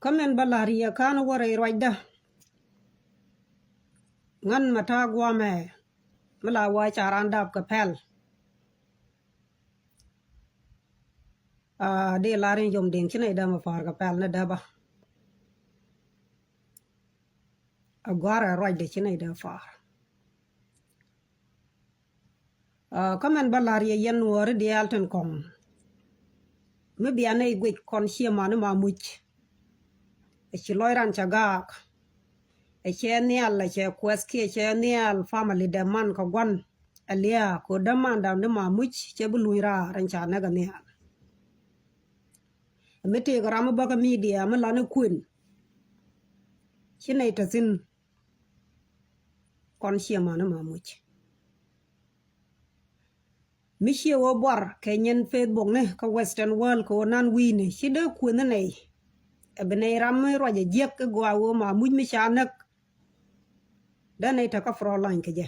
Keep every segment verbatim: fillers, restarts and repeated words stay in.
Kä min bä la̱r yɛ ka̱n wä rɛy ruacdä. Ŋän mɛ ta̱a̱ gua̱a̱mɛ mi la wa ca raan dap kɛ pɛl. Aa, dee la̱r in yom diŋ ci nɛy dämɛ pa̱a̱r kɛ pɛl ni däbä. A gua̱a̱r ɛ ruacdɛ ci nɛy dämɛ pa̱a̱r. Aa, kä min bä la̱r yɛ yɛn nuɔɔri diaal tin kɔŋ. Mi bia nɛy guic kɔn ciɛ mani ma muc. Ɛ ci lɔc ran cɛ gaak. Ɛ cɛ nhial, ɛ cɛ kuɛth kiɛ cɛ nhial family dɛ man kɛ gua̱n. Ɛ liaak kɛ däman dam ni ma muc cɛ bi luny raar in ca näk ɛ nhial. Ɛ mi tëëk ram mi bä kä media mi lan i̱ kuën. Ci nɛy te thi̱n. Kɔn ciɛ mani ma muc. Mi ciɛ wä buar kɛ nyin Facebook ni kä Western world kɛ wä nan wi̱i̱ni ci dee kuëni nɛy. Ɛ bi nɛy ram mi ruac ɛ jiäk i̱ gɔaa wä ma muc mi ca näk. Dee nɛy te kä front line kɛ jɛ.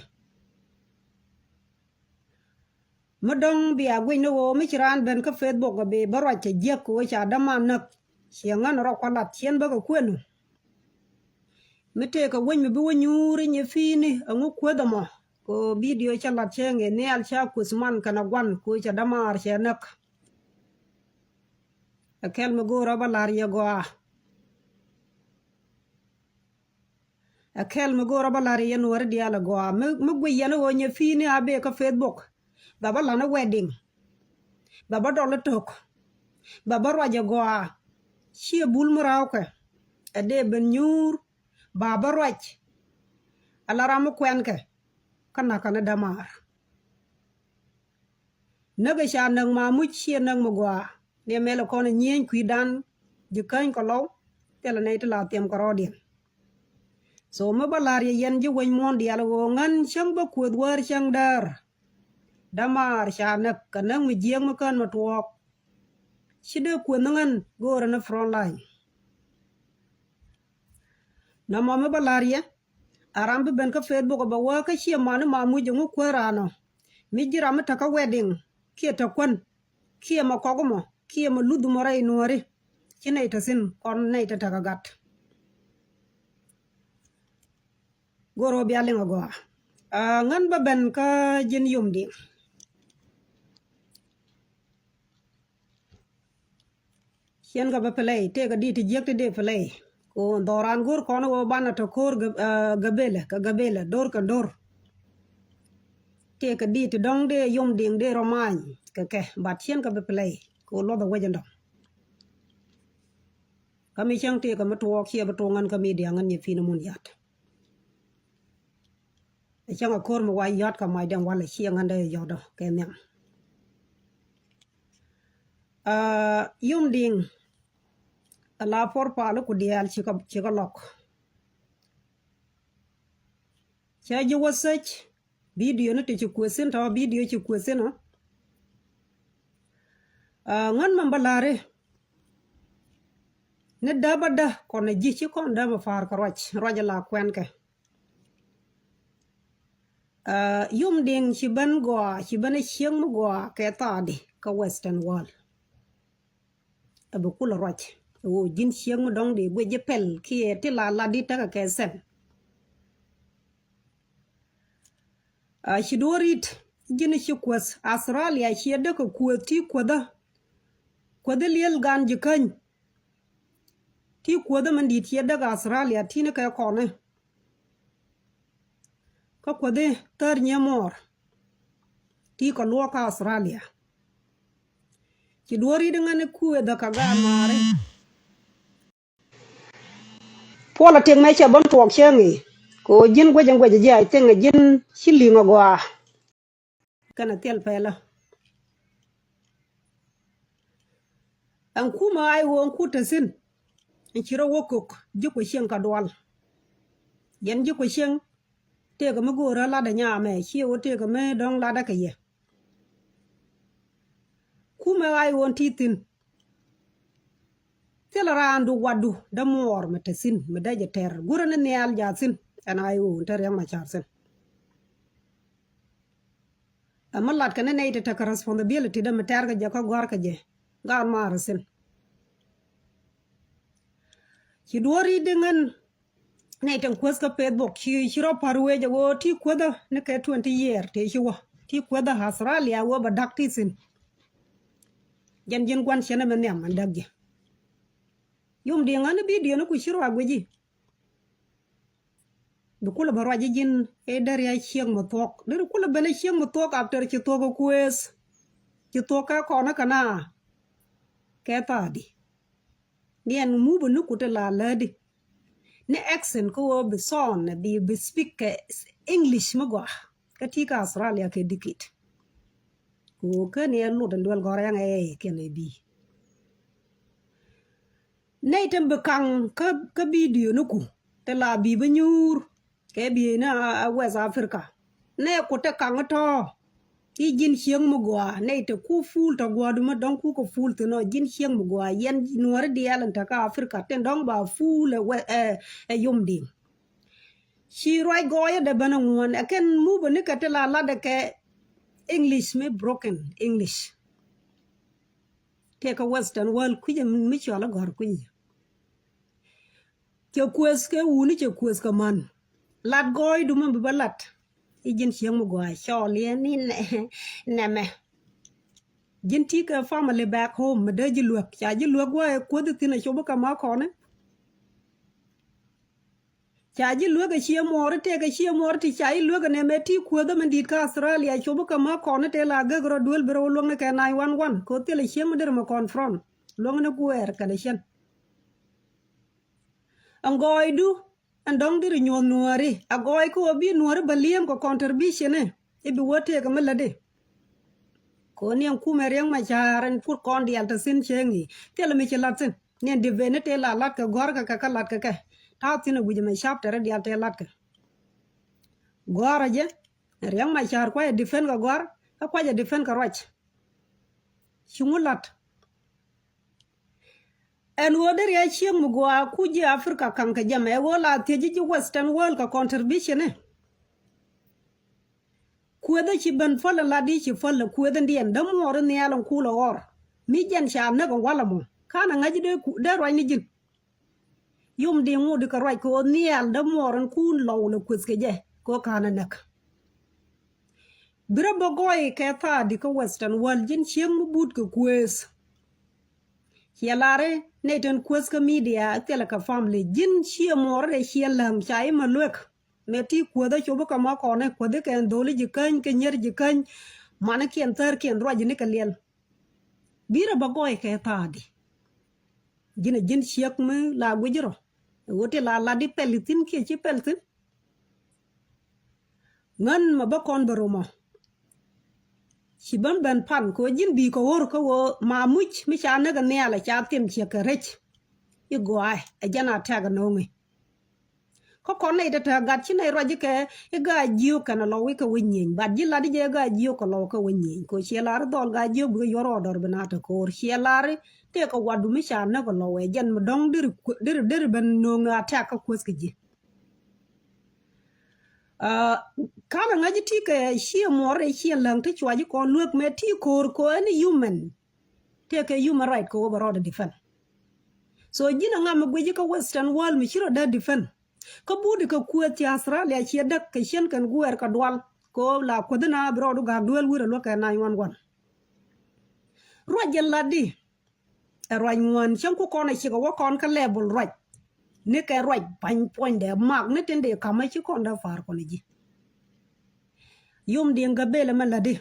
Mi dɔ̱ŋ bia guic ni ɣöö mi ci raan ben kä Facebook ɛ bi bä ruac cɛ jiäk kɛ ɣöö ca däman näk. Ciɛ ŋän rɔ kualat ciɛn bä kɛ kuënu. Mi tëëkɛ wec mi bi wä nyuuri nyɛ pi̱i̱ni ɛŋu kueth ɛmɔ. Kɛ ɣöö bidio cä lat cä ŋi̱i̱c nhial ca kueth man kɛnɛ gua̱n kɛ ɣöö ca dämaar cɛ näk. Ɛ kɛl mi go̱o̱rä bä la̱r yɛ gɔaa. Ɛ kɛl mi go̱o̱rä bä la̱r yɛ nuɔ̱ɔ̱ri diaal ɛ gɔaa mi, mi guic yɛn ɣöö nyɛ pi̱i̱ni a bee kä Facebook. Bɛ bä la̱n ɛ wedding. Bɛ bä dɔl ɛ tök. Bɛ bä ruac ɛ gɔaa. Ciɛ bul mi ra̱wkɛ. Ɛ dee ben nyuur. Ba bä ruac. Ɛ la ram mi kuɛnkɛ. Kä na̱k kɛn ɛ dämaar. Näk ɛ ca näk ma muc ciɛ näk mi gɔaa. Ni mɛl kɔn nyieny kui̱dan ji̱ käny kɔ lɔw thilɛ nɛy ti la thiɛm kɛ rɔɔdiɛn. So mi bä la̱r yɛ yɛn ji̱ wec muɔ̱ɔ̱n diaal ɣöö ŋän cäŋ bä kuëth wäär cäŋ däär. Dämaar ca näk kɛ näk mi jiääk mi kään mi tuɔɔk. Ci dee kuëth ni ŋän go̱o̱rä ni front line. Nɔmɔ mi bä la̱r yɛ. A ram bi ben kä Facebook bɛ wä kä ciɛ mani ma muc ɛŋu kuäär raan ɔ. Mi ji̱ ram mi te kä wedding kiɛ te kuän kiɛ mɛ kɔk mɔ kiɛ mɛ luth mɔ rɛy nuɔ̱ɔ̱ri. Ci nɛy te thi̱n kɔn nɛy te te kä gat. Go̱r ɣöö bia liŋ agɔaa. Aa, ŋän bä ben kä ji̱n yom diŋ. Ciɛn kɛ bä play, tëëkɛ di̱t ti jiäk ti dee play. Ku dhɔran go̱r kɔn wä banɛ tɔ ko̱r gabelɛ kɛ gabelɛ, do̱r kɛ do̱r. Tëëkɛ di̱t ti dɔ̱ŋ dee yom diŋ dee rɔ many kɛ kɛ, but ciɛn kɛ bä play. Ku luɔth ɛ wec ɛn dɔ̱ŋ. Kä mi cäŋ tëëkɛ mi tuɔɔk ciɛ bi tuɔɔk ŋän kä media ŋän nyɛ pi̱n mun yat. Cäŋ a ko̱r mi wa yɔ̱t kɛ mac dɛŋ walɛ ciɛ ŋän dee yɔ̱t dɔ kɛ nhiam. Aa, yom diŋ a la puɔr pal ku diaal cikɛ, cikɛ lɔk. Cɛ ji̱ wä thiec bidio ni ti ci kuethin tɔ bidio ci kuethin ɔ. Aa, ŋän mɛ bä la̱ri ni däbädä kɔn a ji̱ ci kɔn dämɛ pa̱a̱r kɛ ruac, ruac a la kuɛnkɛ. Aa, yom diŋ ci ben gɔaa, ci ben a cieŋ mi gɔaa kɛ thaadi kä Western world. Ɛ bi kulɛ ruac ɛ ɣöö ji̱n cieŋ mi dɔ̱ŋ dee guic ji̱ pɛl kiɛ ti la lat di̱t tekɛ kɛ thɛn. Aa, ci duɔ̱ɔ̱r rit ji̱n ci kuäth Australia ciɛ däk kɛ kuäth ti kuäthä. Kuäthi liel gan ji̱ käny. Ti kuäthä min di̱t ciɛ däk Australia ti̱n kɛ kɔni. Kä kuäthi thär nyiee muɔɔr ti kɛ luɔk kä Australia. Ci duɔ̱ɔ̱r rit ŋäni kuëëdhä kɛ gaat maari. Puɔl a tiek mɛ cɛ bä mi tuɔɔk cäŋ i̱ kɛ ɣöö ji̱n guec in guec ji̱ a thiŋ ji̱n ci li̱ŋ agɔaa. Kɛnɛ thil pɛlä. Ɛn kumɛ a i̱ ɣöö ɛn ku te thi̱n ɛn ci rɔ wä kök ji̱ kuɛ cieŋ kɛ dual. Yɛn ji̱ kuɛ cieŋ tëëkɛ mi go̱o̱rä latdä nyamɛ ciɛ ɣöö tëëkɛ mi dɔ̱ŋ latdä kɛ yɛ. Kumɛ a i̱ ɣöö ɛn ti thi̱n. Thilɛ raandu watdu dee muɔɔr mi te thi̱n mi dee jɛ tɛr gurä ni nhial jaa thi̱n. Ɛn a i̱ ɣöö ɛn te riɛk ma car thi̱n. Ɛ mi lat kɛ ni nɛy ti tekɛ responsibility dee mi tɛr kɛ jɛ kä gɔ̱a̱r kɛ jɛ gaat maar thi̱n. Ci duɔ̱ɔ̱r i̱ di ŋän nɛy tin kuäth kä Facebook ci, ci rɔ pa̱r wec a ɣöö ti kuäthä ni kɛ twenty year tëë ci wä ti kuäthä Australia ɣöö bɛ da̱k ti thi̱n. Jɛn ji̱n gua̱n ciɛn ɛmɛ nhiam ɛn däk ji̱. Yom di ŋän i̱ bidio ni ku ci rɔ a guic i̱ bi kulɛ bä ruac i̱ ji̱n i̱ deri a ciek mi thuɔ̱k, deri kulɛ ben a ciek mi thuɔ̱k after ci thuɔ̱k ɛ kuëëth. Ci thuɔ̱k kɛ kɔn kä na kɛ thaadi. Ni ɛn mupä ni ku ti la lätdi ni accent kä ɣöö bi thɔn bi, bi speak kɛ English mi gɔaa kä ti kä Australia kɛ dikit. Ku kä ni ɛ lut ɛn duel gɔ̱r ɛn ɛ kiɛn ɛ bi. Nɛy tin bi kaŋ kä, kä bidio ni ku ti la bi bi nyuur kɛ bi ni a, a West Africa. Nɛ ku te kaŋ tɔ̱ i̱ ji̱n cieŋ mi gɔaa nɛy te ku fuul tɔ gua̱a̱du mi dɔ̱ŋ ku kɛ fuul thi̱n ɔ ji̱n cieŋ mi gɔaa yɛn nuɔ̱ɔ̱ri diaal in te kä Africa tin dɔ̱ŋ ba fuul ɛ wɛ, ɛ, ɛ yom diŋ. Ci ruac gɔɔyä dee ben aŋuɔ̱n ɛ kɛn mupä ni kɛ ti la latdɛ kɛ English mi broken English. Tëë kä Western world kui̱cä mi cɔal a gɔ̱r kui̱cä. Cɛ kuëth kɛ wuni cɛ kuëth kɛ man. Lat gɔɔydu mi bi bä lat i̱ ji̱n cieŋ mi gɔaa cɔɔl yɛ ni nɛ, nɛmɛ. Ji̱n ti kɛ family back home mi dee ji̱ luäk ca ji̱ luäk wä ɛ kuäthi thi̱n a cop kä ma kɔni. Ca ji̱ luäk ɛ ciɛ muɔɔri tëë kɛ ciɛ muɔɔri ti ca ji̱ luäk ɛ nɛmɛ ti kuäthä mi di̱i̱t kä Australia cop kä ma kɔni tëë la gek rɔ duel bi rɔ luäk ni kɛ nine one one kɛ thilɛ cieŋ mi deri mi confront luäk ni guɛɛr kɛnɛ cien. Ɛn gɔɔydu ɛn dɔ̱ŋ diri nyuɔ̱th nuääri a gɔɔy kä ɣöö bi nuääri bä li̱em kɛ contribution i̱ i̱ bi wä tëëk mi lätdi. Kɛ ɣöö ni ɛn kumɛ Riɛk Macar ɛn put kɔn diaal te thi̱n cieŋ i̱ thilɛ mi ci la̱t thi̱n ni ɛn debate ni tëë la la̱t kɛ gɔ̱a̱r kɛ kɛ kä la̱t kɛ kɛ ta̱a̱ thi̱n ɛ wi̱c ɛmɛ chapter diaal tëë la̱t kɛ. Gɔ̱a̱r ɛ jɛ Riɛk Macar kuacɛ defend kɛ gɔ̱a̱r kä kuacɛ defend kɛ ruac. Ci ŋu la̱t ɛn ɣöö deri a cieŋ mi gɔaa ku ji̱ Africa kaŋ kɛ jɛ mɛ ɣöö la thiec ji̱ ji̱ Western world kɛ contribution i̱ kuëthä ci ben päl in lat i̱ ci päl in kuëthä diɛn dämuɔɔr in nhial in kuul ɛ ɣɔr mi jɛn ca näk in walɛ mɔ ka̱n ɛ ŋäc i̱ dee ruac ni ji̱n. Yom di ŋot di kɛ ruac kɛ ɣöö nhial dämuɔɔr in kuun lɔw lɛ kuëth kɛ jɛ kɛ ɣöö ka̱n ɛ näk. Bi rɔ bä gɔɔy kɛ thaadi kä Western world ji̱n cieŋ mi but kɛ kuëëth. Ciɛ lari nɛy tin kuëth kä media thilɛ kɛ family ji̱n ciɛ muɔɔri dee ciɛ läŋ ca imɛ luek. Mëë ti kuäthä cop kä ma kɔnɛ kuäthi kɛn dho̱li ji̱ käny kɛ nyier ji̱ käny. Manikiɛn thärkiɛn ruac ni kɛ liɛl. Bi rɔ bä gɔɔy kɛ thaadi. Ji̱n a ji̱n ciek mi la guic rɔ ɛ ɣöö ti la lat i̱ pɛl i̱ thi̱n kiɛ ci pɛl thi̱n. Ŋän ma bä kɔn bɛ romɔ. Ci bän ben pan kɛ ɣöö ji̱n bi̱i̱ kɛ ɣör kä ɣöö ma muc mi ca näk ɛ nhial ɛ ca thim ciek kɛ rɛc. I̱ gɔaaɛ ɛ jɛn a tɛk ɛ no̱o̱ŋi. Kä kɔn nɛy te te gat ci nɛy ruac ikɛ i̱ ga̱a̱c jiök kɛn a lɔw ikɛ wec nyieny bat ji̱ lat i̱ jɛ ga̱a̱c jiök kɛ lɔw kɛ wec nyieny kɛ ɣöö ciɛ lar i̱ dhɔl ga̱a̱c jiök bikɛ yuɔr ɣɔɔdɔr bi naat te ko̱o̱r ciɛ lar i̱ tëëkɛ watdu mi ca näk ɛ lɔw ɛ jɛn mi dɔ̱ŋ deri deri deri ben no̱o̱ŋ a tɛk kä kuäth kɛ ji̱. Aa, ka̱n a ŋa̱c i̱ ti kɛ ciɛ muɔɔr rɛy ciɛ läŋ ti cuac i̱ kɔn luek mɛ ti ko̱o̱r kɛ ɣöö ɛn i̱ human. Tëëkɛ human right kɛ ɣöö bɛ rɔɔdɛ defend. So ji̱n a ŋa mi guic i̱ kä Western world mi ci rɔ dee defend. Kä but i̱ kɛ kuëëth ci Australia ciɛ däk kɛ cien kɛn guɛɛr kɛ dual kɛ ɣöö la kuäthi na bi rɔɔdu ga̱a̱k duel wi̱r ɛ luäk kɛ nine one one. Ruac jɛ latdi. Ɛ ruac ŋuan cäŋ ku kɔn a cikɛ wä kɔn kä level ruac. Ni kɛ ruac pa̱ny puɔ̱nydɛ mak ni tin dee ka̱m a ci kɔn dee pa̱a̱r kɔn a ji̱. Yom diɛŋ gabel ɛmɛ lätdi.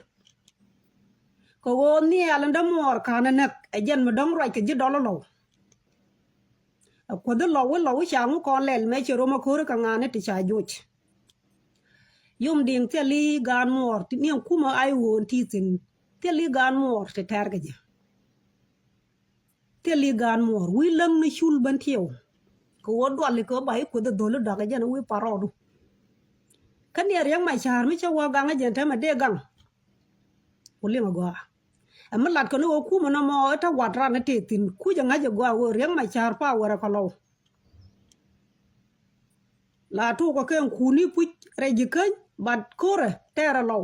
Kɛ ɣöö nhial in dämuɔɔr ka̱n ɛ näk ɛ jɛn mi dɔ̱ŋ ruac kɛ ji̱ dɔl ɛ lɔw. Ɛ kuäthi lɔw i̱ lɔw i̱ ca ŋu kɔn lɛl mɛ cɛ rom ɛ ko̱ri kɛ ŋa̱a̱n i̱ ti ca joc. Yom diɛŋ thil i̱ gaan muɔɔr ti niɛŋ kumä a i̱ ɣöö in ti thi̱n thil i̱ gaan muɔɔr ti tɛ̈r kɛ jɛ. Thil i̱ gaan muɔɔr wi̱i̱ läŋ ni cul ben tiɛw. Kɛ ɣöö dual i̱ kɛ ɣöö ba i̱ kueth i̱ dho̱l i̱ dɔ̱k i̱ jɛn i̱ wi̱i̱ parɔɔdu. Kä ni a Riɛk Macaar mi cä wä gaŋ i̱ jɛn tɛmɛ dee gaŋ. Ku liŋ agɔaa. Ɛ mi lat kɔn i̱ ɣöö kumä nɔmɔ i̱ tä wat ran i̱ tëë thi̱n kuc ɛ ŋa̱c agɔaa ɣöö Riɛk Macaar pa wɛrɛ kɛ lɔw. La tuukɛ kɛn kuni puc rɛy ji̱ käny bat ko̱rɛ tɛɛrɛ lɔw.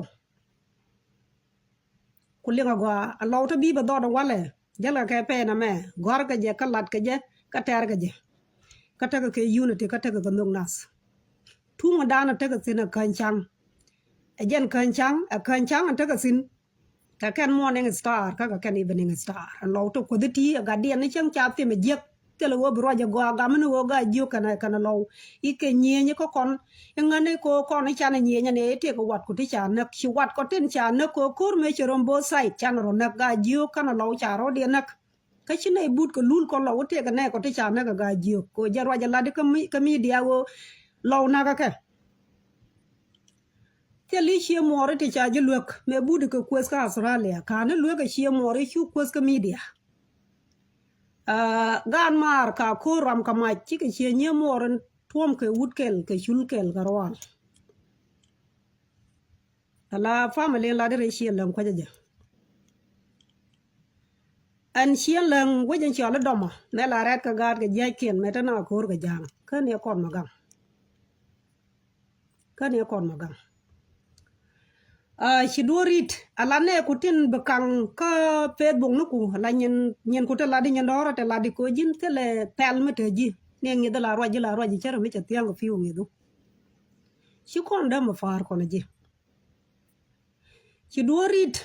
Ku liŋ agɔaa a lɔw te bi̱i̱ bɛ dhɔt ɛ walɛ jälkɛ kɛ pɛn ɛmɛ gɔ̱a̱rkɛ jɛ kä latkɛ jɛ kä tɛrkɛ jɛ. kä tekɛ kɛ unity, kä tekɛ kɛ nhök nath. Tuŋ ɛ dan ɛ tekɛ thi̱n ɛ käny ca̱ŋ. Ɛ jɛn käny ca̱ŋ, ɛ käny ca̱ŋ ɛ tekɛ thi̱n. Kɛ kɛn morning star kä kɛ kɛn evening star. Ɛn lɔw tɔ kuoth ti ɛ gat diɛn ni cäŋ ca thim ɛ jiäk. Thilɛ ɣöö bi ruac ɛ gɔaa, gam ni ɣöö Gaajiök kɛnɛ, kɛnɛ lɔw. I̱ kɛ nyieenyi kä kɔn. I̱ ŋäni kɛ ɣöö kɔn i̱ canɛ nyieenyɛ ni i̱ tëëkɛ wat ku ti ca näk. Ci wat kɔ tin ca näk kɛ ɣöö ko̱r mëë cɛ rom both side, canɛ rɔ näk. Gaajiök kɛnɛ lɔw ca rɔ̱diɛn näk. Kä ci nɛy but kɛ lul kɔn lɔw i̱ tëëkɛ nɛɛkɔ ti ca näk ɛ Gaajiök. Kɛ ɣöö jɛ ruac ɛ lat i̱ kä mi-, kä media ɣöö lɔw näk ɛ kɛ. Thil i̱ cie muɔɔri ti ca ji̱ luek mëë but kɛ kueth kä Australia. Ka̱n i̱ luek ɛ cie muɔɔri cu kueth kä media. Ah, gaan maar ka ko̱r ram kä mac cikɛ cie nyiee muɔɔri tuɔ̱m kɛ wut kɛl kɛ cul kɛl kɛ rual. Ala family la di rɛy cieŋ läŋ kuecä jɛ. Ɛn cieŋ läŋ wec in cɔal i̱ dɔmɔ mëë la rɛt kɛ gaat kɛ jia̱ckiɛn mëë te na ko̱r kɛ ja̱a̱ŋ. Kä ni kɔn ma gaŋ. Kä ni kɔn ma gaŋ. Ah, ci duɔ̱ɔ̱r rit ala nɛɛku tin bi kaŋ kä Facebook niku ala nyin, nyinku te lat i̱ nyin dɔ̱rä te lat i̱ ko̱ ji̱n thilɛ pɛl mi te ji̱. Ni ŋi̱th la ruac ji̱ la ruac ji̱ cärɛ mi cɛ thia̱ŋ kɛ pi̱w ŋi̱thu. Ci kɔn dämɛ pa̱a̱r kɔn ji̱. Ci duɔ̱ɔ̱r rit.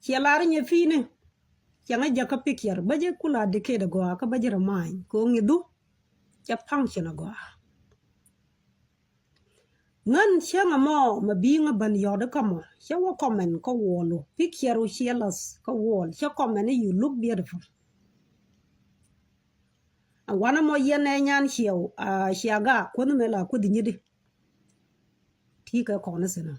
Ciɛ lar nyɛ pi̱i̱ni. Cɛ ŋä jäkä picture bä jɛ kula diked agɔaa kä bä jɛ remind kɛ ɣöö ŋi̱thu. Cɛ function agɔaa. Ŋän cäŋ ɛmɔ mɛ bi̱i̱ ŋä bän yɔ̱t ikä mɔ cä wä comment kä wall ɔ picture ɔ ciɛ lath kä wall cä comment i̱ you look beautiful. Ɛ wanɛ mɔ yɛn ɛ nyan ciɛw a cia gaak kuänh mɛ la kuäth nyit i̱. Ti kɛ kɔn i̱ thi̱n ɛ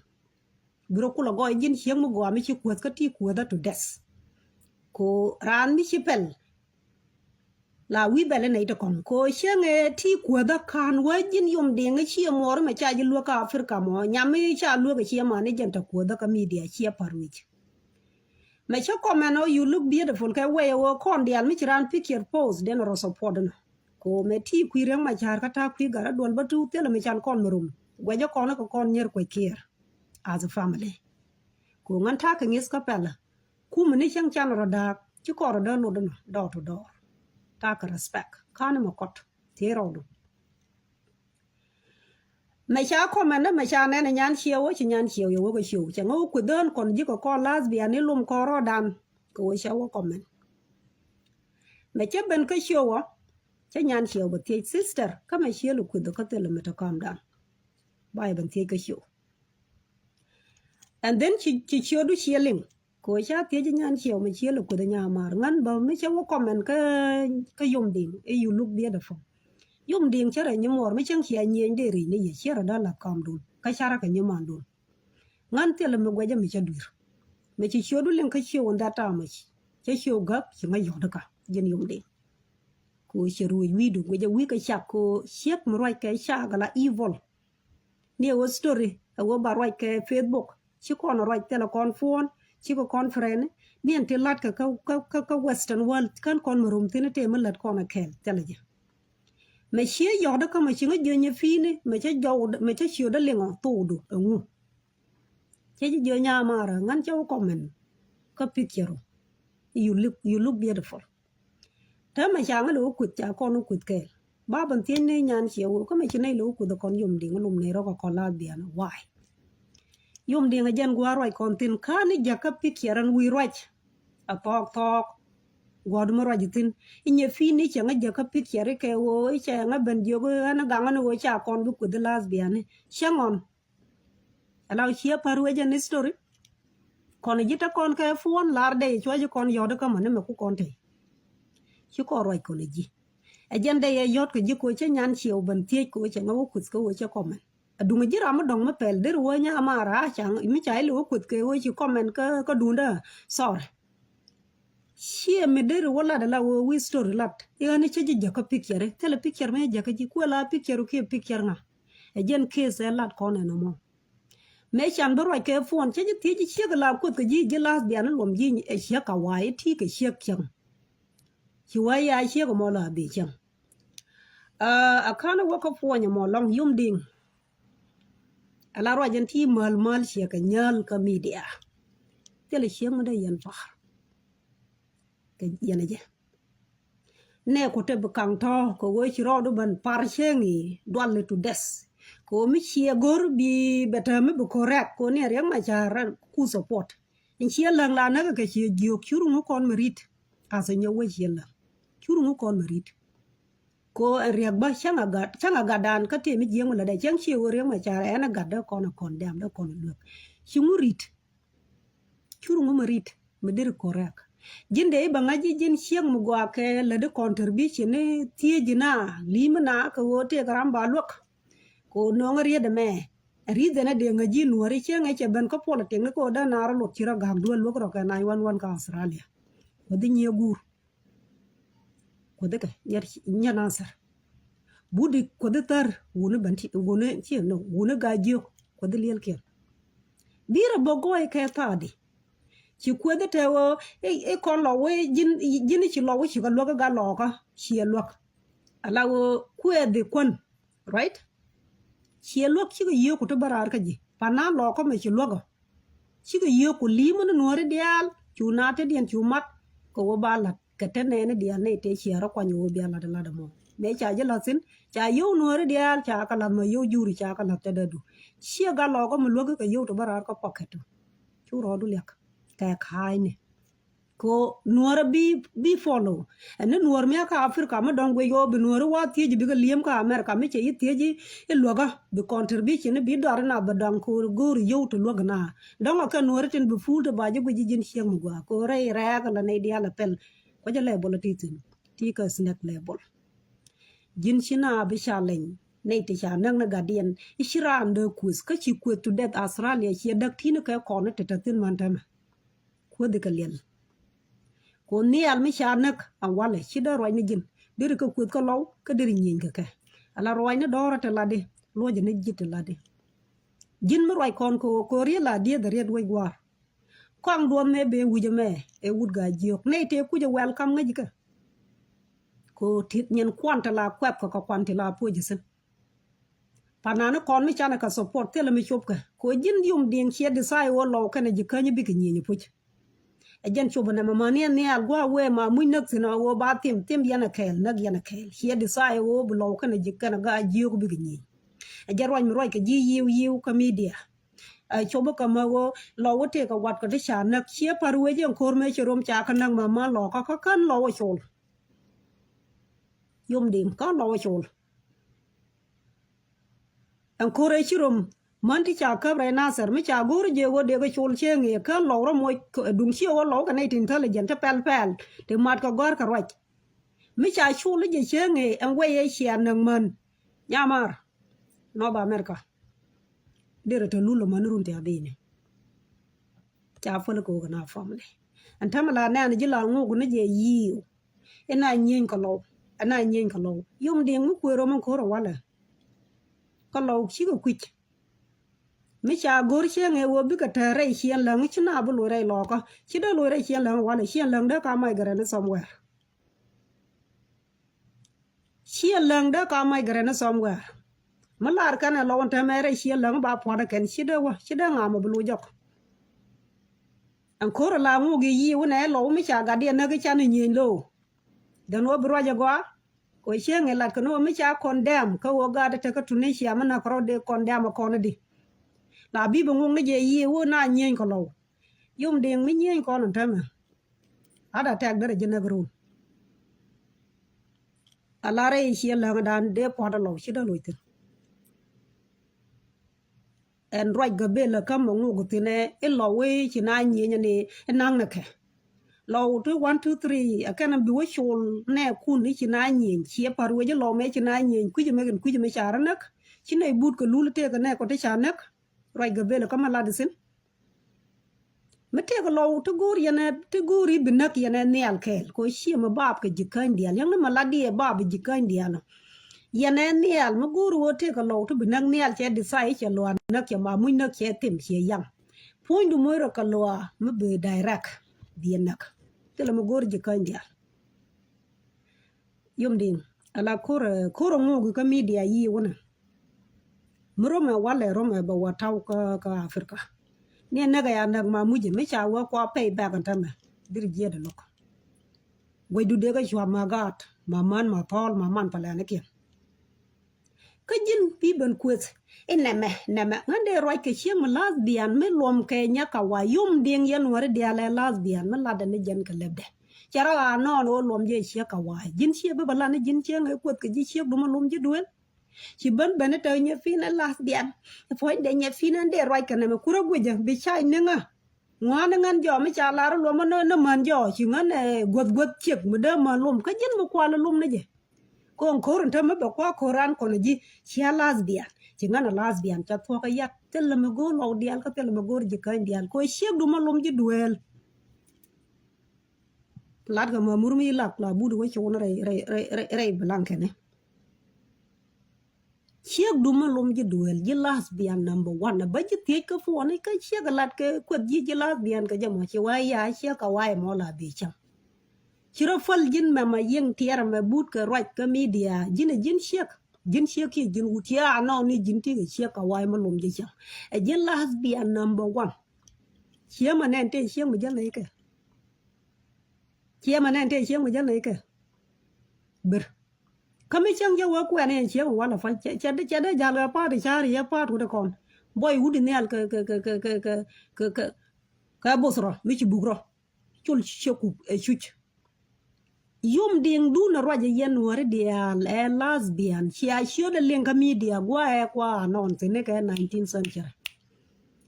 bi rɔ kulɛ gɔɔy ji̱n cieŋ mi gɔaa mi ci kuäth kä ti kuäthä to death. Ko raan mi ci pɛl. La wi̱i̱ bɛl inɛ itɛ kɔn ko cieŋ ɛ ti kuäthä ka̱n wä ji̱n yom diŋ i̱ ciɛ muɔɔr mɛ ca ji̱ luäk kä Africa mɔ nyam i̱ ca luäk i̱ ciɛ man i̱ jɛn tɛ kuäthä kä media ciɛ pa̱r wi̱c. Mɛ cä comment ɔ you look beautiful kɛ wɛy ɛ ɣöö kɔn diaal mi ci raan picture post den rɔ support inɔ. Ko mɛ ti kui̱ Riek Machar kä ta̱a̱ kui̱ gat rɔ duɔl bä tuuk thilɛ mi can kɔn mi rum guɛcä kɔn i̱ kɛ kɔn nyier kuec kiɛɛr. As a family. Ko ŋän ta̱a̱ kɛ ŋi̱th kä pɛlä. Kumɛ ni cäŋ can rɔ da̱a̱k ci kɔn rɔ dee lot inɔ door to door. Ta̱a̱ kɛ respect ka̱n imɛ kɔt thiec rɔɔdu. Mɛ ca comment mɛ ca nɛn ɛ nyan ciɛw ɔ ci nyan ciɛw yɛ wä kɛ ciɛw cɛ ŋä wä kueth dhän kɔn ji̱ kɛ kɔn lath bian i̱ lom kɔn rɔɔdan. Kɛ wä cɛ wä comment. Mɛ cä ben kä ciɛw ɔ cä nyan ciɛw bɛ thiec sister kä mɛ ciel ɔ kueth kä thilɛ mɛ te calm down. Ba yɛ ben thiec kä ciɛw. And then ci, ci ciötdu ciɛ liŋ. Kɛ ɣöö ca thiec nyan ciɛw mɛ ciel ɔ kueth nyamaar ŋän bä mi cɛ wä comment kä, kä yom diŋ i̱ you look beautiful. Yom diŋ cä rɛ nyimuɔɔr mi cäŋ cia nyieny dee ri̱c ni yɛ ciɛ rɛ dee lath kɔmdun kä carä kɛ nyimandun. Ŋän thilɛ mi guɛcä mi cä dui̱r. Mɛ ci ciötdu liŋ kä ciöw in that time cä ciöw gäk ci ŋä yɔ̱t kä ji̱n yom diŋ. Kɛ ɣöö cɛ ruëëc wi̱i̱du guɛcä wi̱i̱ kɛ cak kɛ ɣöö ciek mi ruac kɛ cak ala evil. Ni ɛ ɣöö story ɛ ɣöö ba ruac kɛ Facebook ci kɔn ruac thilɛ kɔn phone ci kɛ conference ni ɛn ti lat kɛ kä, kä, kä, kä western world kän kɔn mi rum thi̱n tëë mi lät kɔn ɛ kɛɛl thilɛ jɛ. Mɛ cië yɔ̱kdä kä mɛ ci ŋä jiö nyɛ pi̱i̱ni mɛ cä jɔw mɛ cä ciö dä liŋɔ thokdu ɛŋu. Cä ji̱ jiö nyamaarä ŋän cä wä comment kä picture ɔ. You look, you look beautiful. Täämɛ ca ŋä lo̱k kueth ca kɔn wä kueth kɛɛl. Ba ben thiec ni nyan ciɛ wä kä mɛ ci nɛy lo̱k kueth kɔn yom diŋ lom nɛy rɔ kɛ kɔn lath bian. Why? Yom diŋ a jɛn gua̱a̱r ruac kɔn thi̱n ka̱n ni jakä picture ɛn wi̱i̱ ruac. A thɔɔk thɔɔk. Gua̱a̱r mi ruac thi̱n inyɛ pi̱i̱n ni cɛ ŋä jakä picture ikɛ wä icɛ ŋä ben jiök ɛn gaŋ ɛn wä ca kɔn bi kueth lath bian. Cɛ ŋɔn. Ala ciɛ pa̱r wecɛ ni story. Kɔn ji̱ te kɔn kɛ phone lar dee cuɔc kɔn yɔt kä mani mɛ ku kɔn te. Ci kɔn ruac kɔn ji̱. Ɛ jɛn dee yɛ yɔt kɛ ji̱ ko cɛ nyan ciɛ wä ben thiec ko cɛ ŋä wä kuth kɛ wä cɛ comment. Aduŋ ji̱ ram mi dɔŋ mi pɛl der wä nya ma ra ca mi ca ile wä kuth kɛ wä ci comment kä, kä dundä. Sorry. Ciɛ mi der wä lat ala wä wi̱i̱ story lat iɣän cä ji̱ jäkä picture thilɛ picture mi jäkä ji̱ kuɛ la picture kiɛ picture ŋa. Ɛ jɛn case ɛ lat kɔn ɛn ɛmɔ. Mëë can bi ruac kɛ phone cä ji̱ thiec ji̱ ciek la kuoth kɛ ji̱ ji̱ lath bian luɔm ji̱ ɛ ciek ka wa̱a̱ i̱ ti kɛ ciek cäŋ. Ci wa̱a̱ ya ciek ɛmɔ la bi cäŋ. Ɛ ka̱n wä kä puɔ̱ny ɛmɔ lɔŋ yom diŋ. Ala ruac ɛn ti mäl mäl ciek kɛ nyäl kä media. Thilɛ ciek mi dee yɛn pa̱a̱r. Kɛ yɛn ɛ jɛ. Nɛ ku te bi kaŋ tɔ̱ kɛ ɣöö ci rɔɔdu ben par cieŋ i̱ dual i̱ to death. Kɛ ɣöö mi ciɛ go̱r bi bɛ täämi bi correct kɛ ɣöö ni Riek Machar ku support. In ciɛ läŋ la näk kɛ ciɛ jiök, cur ŋu kɔn mi rit. As a nyɛ wec ciɛ läŋ, cur ŋu kɔn mi rit. Kɛ ɣöö ɛn Riek bä cäŋ a gat, cäŋ a gatdan kä tëë mi jiäŋ mi lätdɛ cäŋ ciɛ ɣöö Riek Machar ɛn a gat dee kɔn a kɔn dɛm dee kɔn a luek. Ci ŋu rit. Cur ŋu mi rit mi deri correct. Ji̱n dee i̱ bä ŋa̱c ji̱ ji̱n cieŋ mi gɔaa kɛ lätdi contribution ni thiec ji̱ na li̱i̱m na kɛ ɣöö tëëk ram ba luäk. Kɛ ɣöö no̱o̱ŋ riet ɛmɛ. Ɛ ri̱th ɛn ɛ dee ŋäc ji̱ nuɔ̱ɔ̱ri cieŋ ɛ cɛ ben kä politics ni kɛ ɣöö dee naar luɔt ci rɔ ga̱a̱k duel luäk rɔ kɛ nine one one kä Australia. Wä dhi nyiee guur. Kuothi kɛ nyɛ, nyɛ Nasir. Budi kuothi thär wuni bɛn ti wuni ci no wuni Gaa Jiök kuothi lielkiɛn. Birɛ bä gɔɔy kɛ thaadi. Ci kuothi tɛ wä i kɔn lɔ wä ji̱n ji̱n ci lɔ wä ci kɛ luäk kä Gaa Lɔɔkä ciɛ luäk. Ala wä kuɛɛthi kuän, right? Ciɛ luäk cikɛ yiëëku ti bä raar kä ji̱ pan na Lɔɔkä mɛ ci luäkä. Cikɛ yiëëku li̱i̱mä ni nuɔ̱ɔ̱ri diaal cu na te diɛn cu mat kɛ wä ba la̱t kɛ te nɛɛni diaal nɛy tëë ciɛ rɔ kuany wä bia la̱t la̱t ɛmɔ. Mëë ca ji̱ la̱th thi̱n ca yio̱w nuɔ̱ɔ̱ri diaal ca kɛ la̱th mɔ yio̱w juri ca kɛ la̱th te dädu. Ciɛ Gaa Lɔɔkä mi luäk kɛ yio̱w ti bä raar kä pɔkɛt tu. Cu rɔɔdu liak kɛ ka̱a̱cni. Kɛ nuɔ̱ɔ̱rä bi bi follow. Ɛn ni nuɔ̱ɔ̱r mi a kä Africa mi dɔ̱ŋ guic ɣöö bi nuɔ̱ɔ̱ri wa thiec bikɛ li̱em kä America mi cɛ yi thiec i̱ luäkä bi contribution i̱ bi dɔar ina bɛ dɔ̱ŋ kɛ go̱o̱ri yio̱w ti luäk ina. Dɔ̱ŋ a kɛ nuɔ̱ɔ̱ri tin bi fuul ti ba ji̱ guic ji̱ ji̱n cieŋ mi gɔaa kɛ ɣöö rɛy rɛɛk ala nɛy diaal a pɛl. Kuecä level a ti thi̱n ti kɛ snack level. Ji̱n ci na bi ca leny nɛy ti ca näk ni gatdiɛn i̱ ci raan dee kueth kä ci kueth to death Australia ciɛ däk ti̱n kɛ kɔn i̱ ti te thi̱n män tämɛ. Kuäthi kɛ liɛl. Ku nhial mi ca näk ɛn walɛ ci dee ruacni ji̱n deri kɛ kueth kä lɔw kä deri nyieeny kɛ kɛ. Ala ruacni dɔ̱rä ti latdi luɔcɛ ni ji̱ ti latdi. Ji̱n mi ruac kɔn kɛ ɣöö kɛ ɣöö riet la dieth a riet wec gua̱a̱r. Kɔaŋ duɔth mëë ben wi̱c ɛmɛ ɛ wut Gaa Jiök nɛy tëë kucä welcome ŋäc kɛ. Kɛ ɣöö ti nyin kuan ti la kuɛth kɛ kɛ kuan ti la puɔ̱c ɛ thi̱n. Panani kɔn mi canɛ kɛ support thilɛ mi copkɛ kɛ ɣöö ji̱n Yom Diŋ ciɛ decide ɣöö lɔw kɛnɛ ji̱ käny bikɛ nyieny puc. Ɛ jɛn cop ɛnɛ mɛ mäni ɛ nhial gua̱a̱ wee ma muc näk thi̱n ɣöö ba thim thim yɛn ɛ kɛɛl näk yɛn ɛ kɛɛl ciɛ decide ɣöö bi lɔw kɛnɛ ji̱ kɛnɛ Gaa Jiök bikɛ nyieny. Ɛ jɛn ruac mi ruac kɛ ji̱ yiw yiw kä media. Ɛ cop kä mɛ ɣöö lɔw wä tëëkɛ watkɛ ti ca näk ciɛ pa̱r wec ɛn ko̱r mëë ci rom ca kä näk mɛ män lɔkä kä kän lɔw ɛ col. Yom Diŋ kän lɔw ɛ col. Ɛn ko̱r ëë ci rom män ti ca käp rɛy Nathir mi ca go̱o̱r jɛ ɣöö dee kɛ col cieŋ ëë kän lɔw rɔ moc duŋ ci ɣöö lɔw kɛ nɛy ti intelligent ti pɛl pɛl ti mat kɛ gɔ̱a̱r kɛ ruac. Mi ca col jɛ cieŋ ëë ɛn wec ëë cia näk män nyamar North America. Derɛ te lul ɔ män run ti adhi̱i̱ni. Ca päl kɛ wä kɛ na family ɛn tämɛ la nɛɛn ji̱ la ŋuk ni jɛ yiiw. Ina nyieny kɛ lɔw ina nyieny kɛ lɔw Yom Diŋ mi kuëër rom in ko̱r ɔ walɛ. Kɛ lɔw cikɛ kui̱c. Mi ca go̱r cieŋ ëë wä bikɛ tɛɛr rɛy ciɛn läŋ ci na bi loc rɛy lɔkä ci dee loc rɛy ciɛn läŋ walɛ ciɛn läŋ dee ka migrant ni somewhere. Ciɛn läŋ dee ka migrant ni somewhere. Mi lar kɛn ɛ lɔw in tɛmɛ rɛy ciɛn läŋ ba pua̱t ɛ kɛn ci dee wä ci dee ŋam ɛ bi loc jɔk. Ɛn ko̱r ɛ la ŋuk i̱ yiiw inɛ lɔw mi ca gat diɛ näk i̱ can i̱ nyieny lo̱o̱. Dɛn wä bi ruac ɛ gɔaa. Kɛ cieŋ i̱ lat kɛ ni wä mi ca condemn kä wä gat i̱ tekä Tunisia mi näk rɔ̱ dee condemn ɛ kɔn i̱di. La bi bi ŋuk ni jɛ yiiw wä na nyieny kɛ lɔw. Yom Diŋ mi nyieny kɔn in tämɛ. Ata tɛk derɛ ji̱ näk run. A la rɛy ciɛ läŋdan dee pua̱t ɛ lɔw ci dee loc thi̱n. Ɛn ruac gabela kä mɛ ŋuk thi̱n ɛ i̱ lɔw i̱ ci na nyieny ni i̱ naŋ ni kɛ. Lɔw ti one two three ɛ kɛn bi wä col nɛ kun i̱ ci na nyieny ciɛ pa̱r wec i̱ lɔw mɛ ci na nyieny kui̱c mɛ kɛn kui̱c mɛ ca rɔ näk. Ci nɛy but kɛ lul tëëk nɛ kɔ ti ca näk. Ruac gabela kä mɛ lat i̱ thi̱n. Mi tëëk lɔw ti go̱o̱r yɛn ɛ ti go̱o̱r i̱ bi näk yɛn ɛ nhial kɛɛl kɛ ciɛ mɛ bap kɛ ji̱ käny diaal yɛn ni mɛ lat diɛ bap ji̱ käny diaal. Yɛn ɛ nhial mi go̱o̱r wä tëëk lɔw ti bi näk nhial cɛ decide cɛ luaar näk cɛ ma muc näk cɛ thim cɛ yaŋ. Puɔ̱nydu moc rɔ kɛ luaar mi bi direct bi yɛ näk. Thilɛ mi go̱o̱r ji̱ käny diaal. Yom Diŋ ala ko̱r ko̱r ŋuk kä media yi wunɛ. Mi romɛ walɛ romɛ bɛ wä taw kä kä Africa. Ni näk ɛ ya näk ma mucɛ mi ca wä kua pay back ɛn tämɛ. Dir jiɛt ɛ lo̱k. Guecdu dee kä cua ma gaat. ma män ma thɔɔl ma man pälɛnikiɛn. Kä ji̱n bi ben kueth i̱ nɛmɛ nɛmɛ ŋän dee ruac kɛ ciek mi lath bian mi luɔm kɛ nyɛ ka wa yom diɛŋ yɛn wä ri diaal ɛ lath bian mi latdɛ ni jɛn kɛ lɛpdɛ. Cɛ rɔ ɣa̱a̱ nɔɔn ɣöö luɔm jɛ ciek ka wa ji̱n ciek bi bä lat ni ji̱n ciek ɛ kueth kɛ ji̱ ciek dumä luɔm ji̱ duel. Ci ben ben i̱ tɛ nyɛ fin ɛ lath bian. Puɔ̱nydɛ nyɛ fin ɛn dee ruac kɛ nɛmɛ kurä guicä bi cac ni ŋä. Ŋuan ŋän jɔɔ mi ca lar luɔm ni män jɔɔ ci ŋän guäth guäth ciek mi dee män luɔm kä ji̱n mi kual luɔm ni jɛ. Ko̱n ko̱r in te mi bɛ kua ko̱r an kɔn ji̱ cia lath bian ci ŋän a lath bian ca thuɔk a yat thilɛ mi go̱o̱r lɔk diaal kä thilɛ mi go̱o̱r ji̱ käny diaal ko̱ ciek dumä luɔm ji̱ duel. Lat kɛ ma mur mi lak la but wä cuun rɛy rɛy rɛy rɛy bilaŋ kɛnɛ. Ciek dumä lom ji̱ duel ji̱ lath bian number one a bä ji̱ thiec kä puɔni kä ciek lat kɛ kueth ji̱ ji̱ lath bian kɛ jɛ mɔ ci wa ya ciek ka wa mɔ la bi cäŋ. Ci rɔ päl ji̱n mɛ ma yiŋ tiɛɛr mɛ but kɛ ruac kä media ji̱n a ji̱n ciek ji̱n ciek kiɛ ji̱n wut ya nɔ ni ji̱n ti kɛ ciek ka wa mɔ lom ji̱ cäŋ. Ɛ ji̱n lath bian number one. Ciek ma nɛn tëë ciek mi jäl nɛy kɛ. Ciek ma nɛn tëë ciek mi jäl nɛy kɛ. Bir. Kä mi cäŋ jɛ wä kuɛn in ciek walɛ pa̱ny cɛ dee jal kɛ pa̱a̱t i̱ ca̱r i̱ yɛ pa̱a̱t wut ikɔn. Buɔy wut in nhial kɛ kɛ kɛ kɛ kɛ kɛ kɛ kɛ both rɔ mi ci buk rɔ. Col ciek kuk ɛ cuc. Yom diŋ dun ɛ ruac ɛ yɛn wäri diaal ɛ lath bian cia ciöt ɛ liŋ kä media gua̱a̱ ɛ kua anɔn thi̱n ikɛ nineteenth century.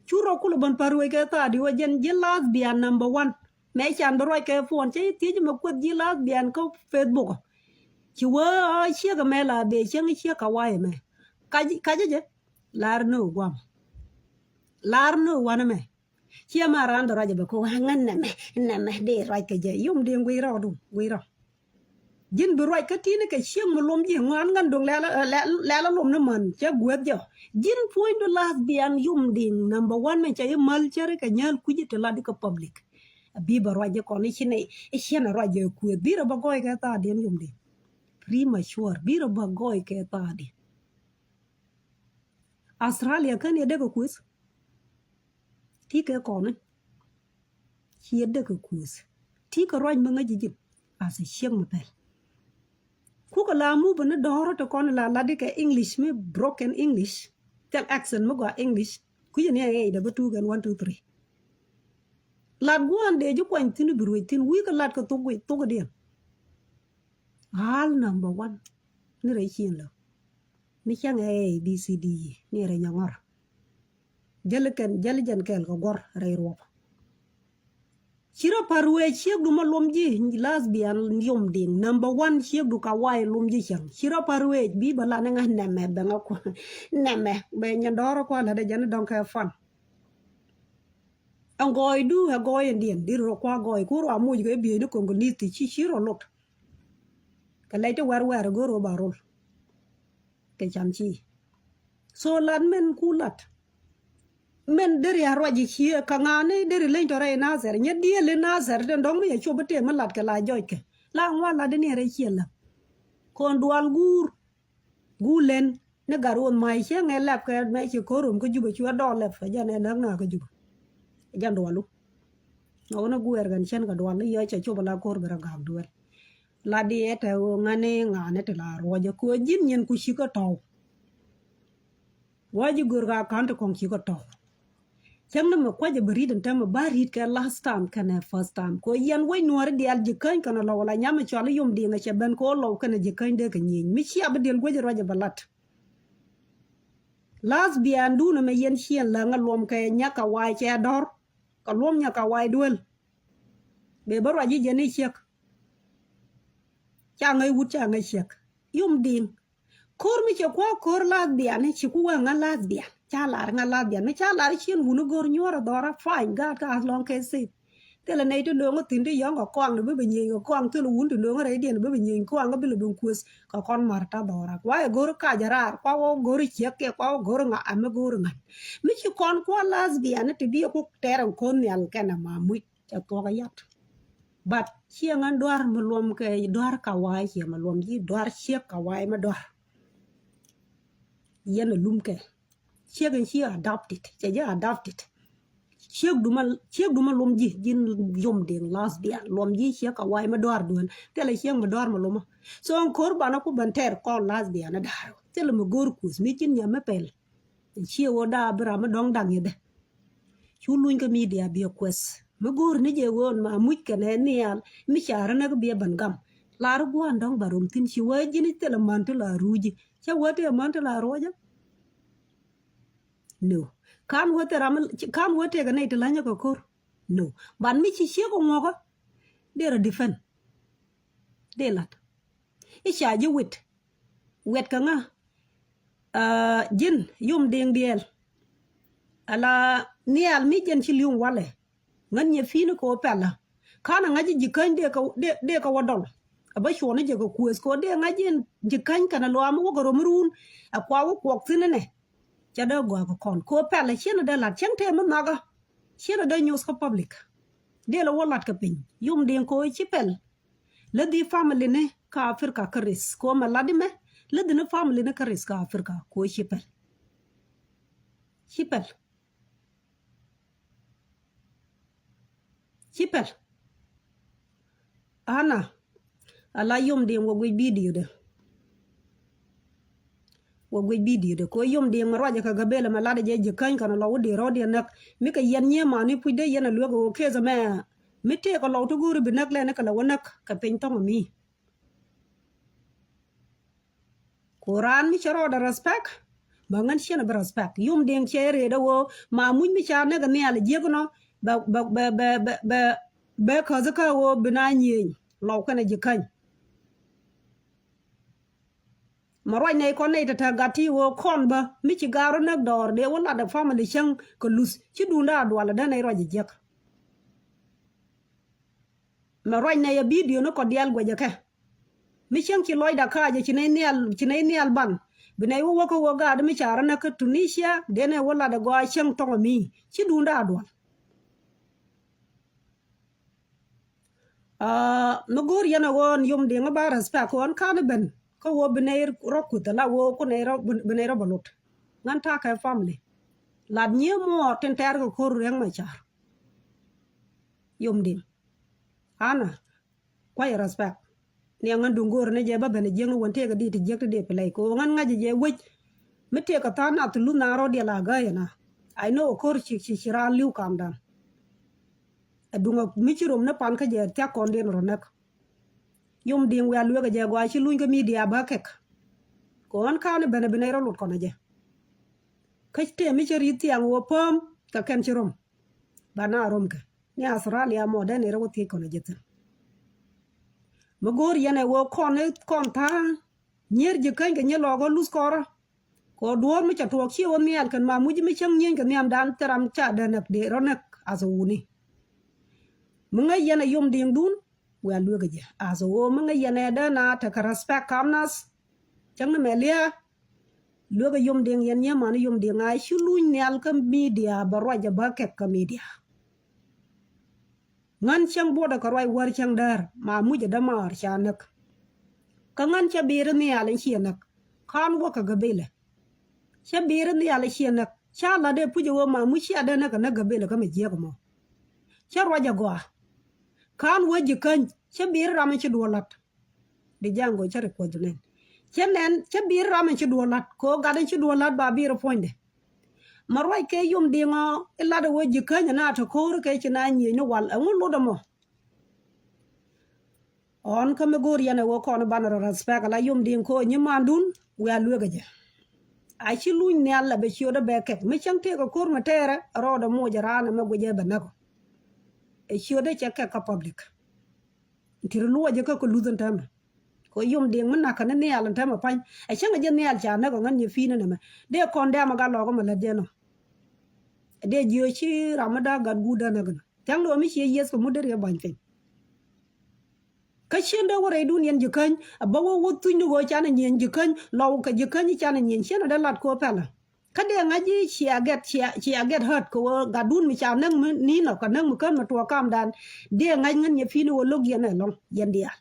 Cu rɔ kulɛ bän pa̱r wec kɛ thaadi wä jɛn ji̱ lath bian number one. Mɛ can bi ruac kɛ puɔn cä i̱ thiec mɛ kueth ji̱ lath bian kä Facebook. Ci wee ɔ ciek ɛmɛ la bee cieŋ i̱ ciek ka wa̱a̱ ɛmɛ. Kac kac jɛ lar ni ɣöö guam. Lar ni ɣöö wanɛ mɛ. Ciɛ ma raan dɔ ruac ɛ bɛ kɛ wa̱a̱ ŋän nɛmɛ nɛmɛ dee ruac kɛ jɛ yom dee guiy rɔ dun guiy rɔ. Ji̱n bi ruac kä ti̱n kɛ ciek mi lom ji̱ ŋuan ŋän do̱ŋ lɛl lɛl lɛl lom ni män cɛ guäth jɔ. Ji̱n puɔ̱nydu lath bian yom diŋ number one mɛ cɛ i̱ mal cɛ ri kɛ nyäl kui̱c i̱ ti lat i̱ kä public. A bi bɛ ruac i̱ kɔn i̱ ci nɛ i̱ ciɛn a ruac i̱ kuëth bi rɛ bä gɔɔy kɛ thaadiɛn yom diŋ. Premature bi rɛ bä gɔɔy kɛ thaadiɛn. Australia kän yɛ dee kɛ kuëth. Ti kɛ kɔn i̱ ci yɛ dee kɛ kuëth. Ti kɛ ruac mi ŋäc ji̱ ji̱n. As a ciek mi pɛl. Kukɛ la move ni dɔ̱rä ti kɔn la lat ikɛ English mi broken English. Thil accent mi gɔaa English. Kui̱cɛ ni a ɣɛy dee bä tuk ɛn one, two, three. Lat gua̱a̱n dee ji̱ kuany thi̱n i̱ bi ruëc thi̱n wi̱i̱ kɛ lat kɛ thuk guic thuk i̱diɛn. Al number one. Ni rɛy cieŋ lä. Mi cäŋ ɛ A B C D E ni rɛy nyɔŋɔr. Jäli kɛn jäli jɛn kɛɛl kɛ guɔ̱r rɛy ruɔp. Ci rɔ pa̱r wee ciekdu ma luɔm ji̱ lath bian yom diŋ number one ciekdu ka wa̱a̱ luɔm ji̱ cäŋ ci rɔ pa̱r wee bi bä lan iŋä nɛmɛ bɛ ŋä kuɔn nɛmɛ bɛ nyɛn dɔ̱rä kua̱ lätdɛ jɛn i̱ dɔ̱ŋ kɛ fan. Ɛ gɔɔydu ɛ gɔɔy in diɛn di rɔ kua̱ gɔɔy ku rɔ amuc kɛ bieyni ko̱ŋ kɛ ni̱th ti ci ci rɔ lot. Kɛ lɛc ti wɛr wɛr ɛ go̱r rɔ ba rol. Kɛ can ci. So lat min ku lat. Min deri a ruac i̱ cie ka ŋa̱a̱ni deri leny tɔ rɛy Nathɛr nyɛ dieel i̱ Nathɛr tin dɔ̱ŋ mi yɛ cop i̱ tëë mi lat kɛ la jɔc kɛ la ŋuan lat i̱ ni rɛy ciel la. Kɔn dual guur. Guur len ni gat ruɔth ma̱a̱c cieŋ ɛ lɛp kɛ mɛ ci ko̱r rom kä Jubɛ cuɛ dɔɔk lɛp kɛ jɛn ɛ näk na kä Jubɛ. Jɛn dualu. Ŋɔk ni guɛɛr kɛn cɛn kɛ dual ni yɔ cɛ cop ala ko̱r bɛ rɛ gaak duel. La diɛ tɛ ɣöö ŋa̱ni ŋa̱ni ti la ruɔcɛ kɛ ɣöö ji̱n nyin ku ci kä tɔ̱w. Wä ji̱ gör ka ka̱n ti kɔ̱ŋ ci kä tɔ̱w. Cäŋ ni mi kua̱cä bi ri̱t in täämɛ ba ri̱t kɛ last time kɛnɛ first time kɛ ɣöö yɛn wec nuɔ̱ɔ̱ri diaal ji̱ käny kɛnɛ lɔw la nyam mi cɔal i̱ yom di̱i̱ŋ ɛ cɛ ben kɛ ɣöö lɔw kɛnɛ ji̱ käny dee kɛ nyieny mi cia bi diɛl guäc ruacɛ bɛ lat. Last biandun ɛmɛ yɛn ciɛn läŋä luɔm kɛ nyäk kɛ wa̱a̱ cɛ dɔ̱r kɛ luɔm nyäk kɛ wa̱a̱ duel. Bɛ bä ruac i̱ jɛn i̱ ciek. Ca ŋäc wut ca ŋäc ciek. Yom di̱i̱ŋ. Ko̱r mi cɛ kua̱ ko̱r lath bian i̱ ci ku wä ŋa lath bian. Ca lar ŋa lath bian mi ca lar i̱ cien wun i̱ go̱r nyuɔ̱r ɛ dhɔra fine gaat kä as long kɛ thip. Thilɛ nɛy ti lo̱o̱ŋä thi̱n ti yɔ̱ŋ kɛ kɔaŋ ni bi bi nyieny kɛ kɔaŋ thilɛ wun ti lo̱o̱ŋä rɛydiɛn bi bi nyieny kɔaŋ bi lɛ ben kueth kɛ kɔn mar ta dhɔra kua ɛ go̱r kac raar kua wä go̱r ciek kɛ kua wä go̱r ŋa ɛmɛ go̱r ŋa̱n. Mi ci kɔn kua lath bian i̱ ti bi ɛ kuk tɛr ɛn ko̱n nhial kɛn ɛ ma muc. Cɛ thuɔk a yat. But ciɛ ŋän duar mi luɔm kɛ duar ka wa̱a̱ ciɛ mi luɔm ji̱ duar ciek ka wa̱a̱ mi duar. Yɛn a lum kɛ ciek in ci adopted cɛ jɛ adopted. Ciek du ma, ciek du ma lom ji̱, ji̱n Yom Deŋ lesbian. Lom ji̱ ciek ka wa̱i̱ ma dɔaar duën. Thilɛ ciek ma dɔaar ma lomä. So ɛn ko̱r banɛ ku ben tɛɛr kɔn lesbian ɛ da̱a̱r. Thilɛ mi go̱o̱r kuth mi ji̱n nyam mi pɛl. Ciɛ ɣöö daa bi ram mi dɔ̱ŋ da̱ŋ yɛ dɛ. Cu luny kä media biɛ kuɛth. Mi go̱o̱r ni jɛ ɣöö ma muc kɛnɛ nhial mi ca̱r ni kä biɛ ben gam. Lar gua̱a̱n dɔ̱ŋ ba rom thi̱n ci wee ji̱n i̱ thilɛ män ti la ruuc ji̱. Cä wee tëë män ti la ruɔcä. No. Ka̱n wee tëë ram, ka̱n wee tëë kɛ nɛy ti la̱nyä kɛ ko̱r. No. Ban mi ci ciek ŋuɔkä. Dee rɔ defend. Dee la̱t. I̱ ca ji̱ wit. Wɛt kɛ ŋa? Aa, ji̱n Yom Deŋ diɛɛl. Ala nhial mi jɛn ci li̱w walɛ. Ŋän nyɛ pi̱i̱ni kɛ wä pɛlä. Ka̱n a ŋa̱c ji̱ käny dee kɛ, dee, dee kɛ wä dɔl. A bä cuɔni jɛ kɛ kuëth kɛ wä dee ŋa̱c ji̱n ji̱ käny kɛnɛ luaam wä kɛ rom run. A kua wä kuɔk thi̱n inɛ. Cɛ dee gɔaa kɛ kɔn kɛ wä pɛlä ciɛn a dee la̱t cäŋ tëë mi nhɔakä. Ciɛn a dee nyuɔth kä public. Dee lɛ wä la̱t kɛ piny Yom Deŋ kɛ wä ci pɛl. Läthi family ni kä Africa kä risk. Kɛ wä mɛ lat imɛ, läthi ni family ni kä risk kä Africa. Kɛ wä ci pɛl. Ci pɛl. Ci pɛl. Ana. Ala Yom Deŋ wä guic video dɛ. Wä guic video dɛ. Kɛ wä Yom Deŋ mɛ ruacɛ kɛ gabelɛ mɛ latdɛ jɛ ji̱ käny kɛn lɔ wä dee rɔ̱diɛn näk. Mi kɛ yɛn nyiee mani puc dee yɛn a luek kɛ wä keth ɛmɛ. Mi tëëk kɛ lɔw ti go̱o̱ri bi näk lɛn kɛ lɛ wä näk kɛ piny thɔŋ mi. Ku raan mi cɛ rɔɔdɛ respect, bä ŋän ciɛn bi respect. Yom Deŋ cɛ rëëdɛ woo ma muc mi ca näk nhial jiäk nɔ bɛ, bɛ, bɛ, bɛ, bɛ, bɛ, bɛ käth kä woo bi na nyieny lɔw kɛnɛ ji̱ käny. Ma ruac nɛy kɔn nɛy tɛtɛ gat ti woo kɔn bä mi ci gaar rɔ näk dɔɔr dee wä latdɛ family cäŋ kɛ luth ci duundä a dualɛ dee nɛy ruac jiäk. Mɛ ruac nɛy a bidio ni kɔ diaal guɛcɛ kɛ. Mi cieŋ ci lɔcda kaacɛ ci nɛy nhial, ci nɛy nhial ban. Bi nɛy wä wä kä wä gaat mi ca rɔ näk kä Tunisia, dee nɛy wä lat ɛ gɔaa cieŋ tɔŋ mi. Ci duundä a dual. Aa, mi go̱o̱r yɛn ɛ ɣöö ɛn Yom Deŋ ɛ ba respect ɣöö ɛn ka̱n ɛ ben. Kä ɣöö bi nɛy rɔ kuth ɛ la ɣöö ku nɛy rɔ, bi nɛy rɔ bɛ lot. Ŋän ta̱a̱ kɛ family. Lat nyiee muɔɔr tin tɛ̈r kɛ ko̱r Riɛk Macar. Yom Deŋ. Ana. Kuay respect. Ni a ŋän duŋ go̱o̱r ni jɛ bä ben a jiäkni wän tëëk a di ti jiäk ti di pilɛy kɛ ɣöö ŋän ŋa̱c jɛ wec. Mi tëëk a tha̱a̱ŋ nath ti luth na rɔ̱ diɛl a gäyɛ na. I know a ko̱r ci, ci, ci raan li̱w kamdan. A duŋ a mi ci rom ni pan kä jɛ thiak kɔn diɛn rɔ näk. Yom Deŋ wiaa lueek a jɛ gɔaa ci luny kä media bä kɛk. Kɛ ɣän ka̱n i̱ ben a bi nɛy rɔ lot kɔn a jɛ. Kä tëë mi cä ri̱th thiaŋ wä pääm kɛ kɛn ci rom. Ba na rom kɛ ni Australia mɔ dee ni rɛ wä thiec kɔn a ji̱ thi̱n. Mi go̱o̱r yɛn ɛ wä kɔn i̱ kɔn tha̱a̱ŋ nyier ji̱ käny kɛ nyier lɔɔk ɣä luth kɔrä. Kɛ ɣä duɔ̱ɔ̱r mi ca tuɔɔk ci ɣä nhial kɛn ma muc mi cäŋ nyieny kɛ nhiamdan thil ram ca dee näk dee rɔ näk ath ɛ wuni. Mi ŋäc yɛn ɛ Yom Deŋdun wiaa lueek ɛ jɛ ath ɛ ɣöö mi ŋäc yɛn ɛ dee na tekɛ respect kam nath. Cäŋ ni mɛ lia̱a̱. Luekä Yom Deŋ yɛn nyiee mani Yom Deŋ a ci luny nhial kä media bɛ ruac a bä kɛk kä media. Ŋän cäŋ buɔdɛ kɛ ruac wär cäŋ däär ma muc a dämaar ca näk. Kä ŋän cä bi̱i̱ri nhial in ciɛ näk. Ka̱n wäkä gabila. Cä bi̱i̱ri nhial in ciɛ näk ca la̱t dee puc a wee ma muc cia dee näk a näk gabila kä mi jiäk mɔ. Cä ruac a gɔaa. Ka̱n wee ji̱ käny cä bi̱i̱ri ram in ci duɔl la̱t. Di jaŋ go̱ cä ri kuɔth nɛn. Cä nɛn cä bi̱i̱r ram in ci duɔl la̱t kɛ ɣöö gat in ci duɔl la̱t ba bi̱i̱r puɔ̱nydɛ. Ma ruac kɛ Yom Deŋ ɔ i̱ la̱t ɛ wee ji̱ käny ɛ na te ko̱o̱r kɛ ci na nyieny ni wal ɛŋu lot ɛmɔ. Ɣɔn kä mi go̱o̱r yɛn ɛ wee kɔn i̱ banɛ rɔ respect ala Yom Deŋ kɛ ɣöö nyi mandun wiaa lueek ɛ jɛ. A ci luny nhial ɛ bɛ ciötdä bɛ kɛk mi cäŋ tëëk ɛ ko̱r mi tɛɛrɛ rɔɔdɛ moc ɛ raan ɛmɛ guicɛ bɛ näk ɔ. Ɛ ciötdä cɛ kɛk kä public. Ti ri luɔcɛ kä kɛ luth ɛn täämɛ. Kɛ Yom Deŋ mi nakä ni nhial ɛn täämɛ pa̱ny. Ɛ cäŋ ɛ jɛ nhial ca näk ɛ ŋän nyɛ pi̱i̱n ɛn ɛmɛ. Dee kɔn dɛmɛ gat lɔɔkä mɛ lät jɛ nɔ. Dee jiö ci ram mi da̱a̱k gat guut dee näk ɛn. Thia̱ŋ ni ɣöö mi ciɛ yieth kɛ mut dee riɛ ba̱ny piny. Kä cien dee wä rɛydun yɛn ji̱ käny. Ɛ bä wä wä thuny ni ɣöö canɛ nyieny ji̱ käny. Lɔw kɛ ji̱ käny canɛ nyieny cien ɛ dee lat kɛ ɣöö pɛlä. Kä dee ŋa̱c ji̱ cia gɛt, cia, cia gɛt hurt kɛ ɣöö gatdun mi ca näk mi ni̱n ɔ kɛ näk mi kän mi tuɔɔk kamdan. Dee ŋa̱c ŋän nyɛ pi̱i̱n ɣöö lo̱k yɛn ɛlɔ̱ŋ yɛn diaal.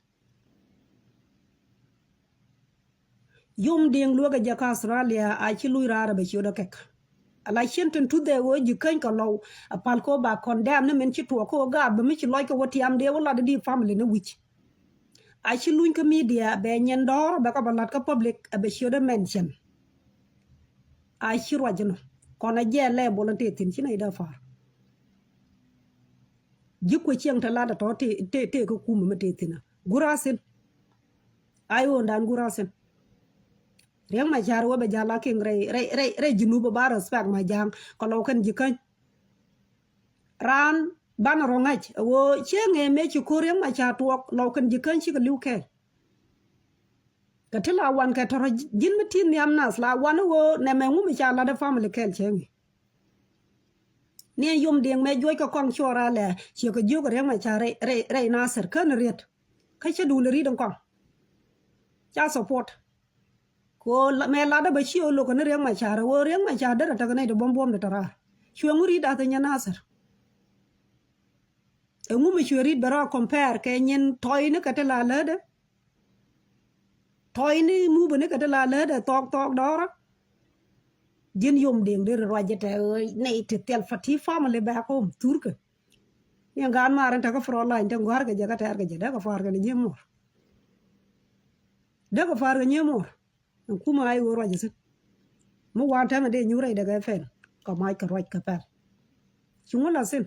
Yom Deŋ luekä jɛ kä Australia a ci luc raar ɛ bɛ ciötdä kɛk. Ala cien tin tuth ɛ ɣöö ji̱ käny kɛ lɔw a pal kɛ ɣöö ba condemn ni min ci tuɔɔk kɛ ɣöö gaat bɛ mi ci lɔc kɛ wä tiam dee wä lat di family ni wi̱c. A ci luny kä media bɛ nyin dɔ̱ɔ̱r bɛ kɛ bɛ lat kä public a bɛ ciöt ɛ mention. A ci ruac inɔ kɔn a jɛ level in tëë thi̱n ci nɛy dee far. Ji̱ kuɛ cieŋ te lat a tɔ̱ tëë tëë kä kumɛ mi tëë thi̱n a gura thin. Ay ɣööndan gura thin. Riek Machar wä bɛ jal a king rɛy rɛy rɛy rɛy Junub ba respect Majaŋ kɛ lɔw kɛn ji̱ käny. Raan banɛ rɔ ŋa̱c ɛ ɣöö cieŋ ëë mëë ci ko̱r Riek Machar tuɔɔk lɔw kɛn ji̱ käny cikɛ li̱w kɛɛl. Kɛ ti la wan kɛ tɔrɔ ji̱n mi ti nhiam nath la wan ɣöö nɛmɛ ŋu mi ca lat ɛ family kɛɛl cieŋ ëë. Ni ɛ Yom Diŋ mɛ juɔc kɛ kɔŋ cuɔr a lɛ ciɛ kɛ jiök Riek Machar rɛy rɛy rɛy Nasir kän riet. Kä cä duundɛ ri̱t in kɔŋ ca support. Ko mɛ latdä bä ci ɣä lokä ni Riek Machar ɣöö Riek Machar derɛ täk nɛy ti buɔ̱m buɔ̱m di tɔ raar. Cuɛ ŋu ri̱t ath nyɛ Nasir. Ɛŋu mi cuɛ ri̱t bɛ rɔ compare kɛ nyin tɔyni kɛ ti la lätdä. Tɔyni mupä ni kɛ ti la lätdä thɔɔk thɔɔk dɔɔrä. Ji̱n Yom Diŋ derɛ ruac jɛ tɛ ɣöö nɛy ti thil fa ti family back home thurkɛ. Ni gaat maar in tekɛ front line te gua̱a̱r kɛ jɛ kä tɛɛr kɛ jɛ dee kɛ fa̱a̱r kɛ ni nyiee muɔr. Dee kɛ fa̱a̱r kɛ nyiee muɔr. Ɛn kumɛ a i̱ ɣöö ruac ithin. Mi wan tɛmɛ dee nyuur rɛy dee kɛ pɛl kɛ mac kɛ ruac kɛ pɛl. Ci ŋu la thin.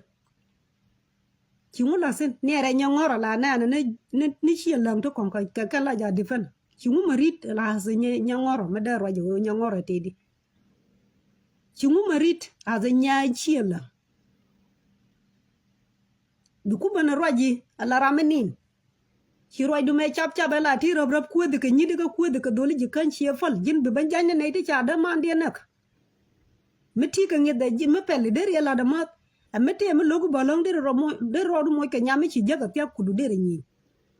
Ci ŋu la thin ni ɛrɛ nyɛ ŋɔr ala nɛɛnɛ ni ni ciɛ läŋ ti kɔŋ kɛ kɛ la ja defend. Ci ŋu ma ri̱t la thin nyɛ ŋɔr mi dee ruac ɣöö nyɛ ŋɔr ɛ tëëdi. Ci ŋu ma ri̱t ath nya ciëlä. Bi ku ben ruac i̱ ala ram mi nin. Ci ruacdu mɛ cap cap ɛ la ti röp röp kuäthi kɛ nyi̱t ikä kuäthi kɛ dholi ji̱ käny ciɛ päl ji̱n bi ben jany ni nɛy ti ca dämandiɛn näk. Mi ti kɛ ŋi̱th ɛ ji̱ mi pɛl i̱ deri ɛ lat ɛ ma̱th. Ɛ mi tëë mi lo̱k i̱ bä läŋ deri rɔ moc deri rɔɔdu moc kɛ nyam mi ci jäk ɛ thiak kudu deri nyi̱i̱n.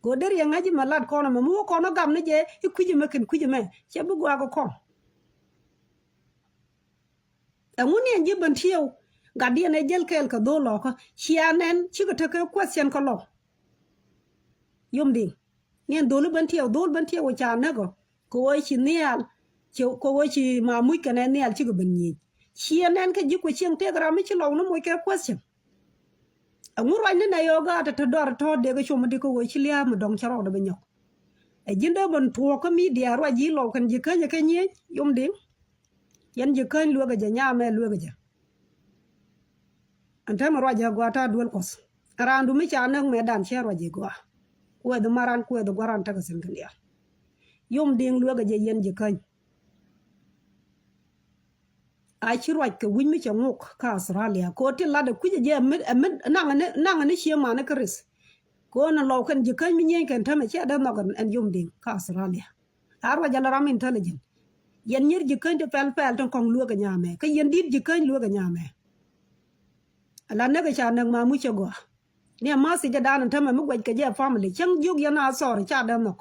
Kɛ ɣöö deri ɛ ŋa̱c i̱ mɛ lat kɔn ɛmɛ mi wä kɔn ɔ gam ni jɛ i̱ kui̱c ɛmɛ kɛn kui̱c ɛmɛ cɛ bi guaak ɛ kɔn. Ɛŋu ni ɛn ji̱ ben tieu gatdiɛn ɛ jäl kɛɛl kɛ dhol lɔkä cia nɛn cikɛ tekɛ question kä lɔ. Yom Diŋ ni ɛn dhol i̱ ben tieu dhol ben tieu ca näk ɔ kɛ ɣöö ci nhial kɛ ɣöö ci ma muc kɛnɛ nhial cikɛ ben nyiec. Cia nɛn kɛ ji̱ kuɛ cieŋ tëëk ram mi ci lɔw ni moc kɛ question. Ɛŋu ruacni nɛ yɔɔ gaat ɛ te dɔar tɔ̱ dee kɛ com mi di kä ɣöö ci lia̱a̱ mi dɔ̱ŋ cä rɔɔdɛ bi nyɔk. Ɛ ji̱n dee ben tuɔɔk kä media ruac ji̱ lɔw kɛn ji̱ käny ɛ kɛ nyiec Yom Diŋ. Yɛn ji̱ käny luekä jɛ nyamɛ luekä jɛ. Ɛn täämɛ ruac jɛ gɔaa ta̱a̱ duel Kuɔth. Ɛn raandu mi ca näk mɛtdan cɛ ruac jɛ gɔaa. Kuɛth maran kuɛth gua̱ran tekɛ thi̱n kɛn diaal. Yom Diŋ luekä jɛ yɛn ji̱ käny. A ci ruac kɛ wi̱c mi cɛ ŋok kä Australia kɛ ɣöö ti lat ɛ kui̱c ɛ jɛ ɛ mi ɛ mi naŋ ni naŋ ni cie mani kä risk. Kɛ ɣöö ni lɔw kɛn ji̱ käny mi nyieny kɛn täämɛ cɛ dee nhɔk ɛn Yom Diŋ kä Australia. A ruac ala ram intelligent. Yɛn nyier ji̱ käny ti pɛl pɛl tin kɔŋ lueek ɛ nyamɛ kä yɛn di̱t ji̱ käny lueek ɛ nyamɛ. Ala näk ɛ ca näk ma muc cɛ gɔaa. Ni a ma̱th i̱ jɛ dan in tämɛ mi guɛc kɛ jɛ family cäŋ jiök yɛn a thɔɔr ca dee nhɔk.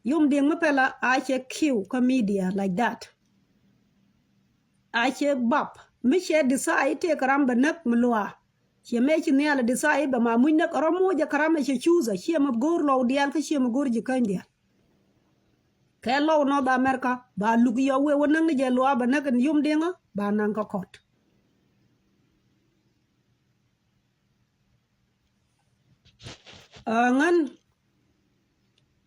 Yom Diŋ mi pɛlä a cɛ kiw kä media like that. A cɛ bap mi cɛ decide tëëk ram bɛ näk mi luaa. Ciɛ mëë ci nhial a decide bɛ ma muc näk rɔ moc ɛ kä ram ɛ cɛ choose a ciɛ mi go̱o̱r lɔw diaal kä ciɛ mi go̱o̱r ji̱ käny diaal. Kɛ lɔw North America ba luk yɔ wee wä näk ni jɛ luaa bɛ näk in Yom Diŋä ba naŋ kä court. Aa, ŋän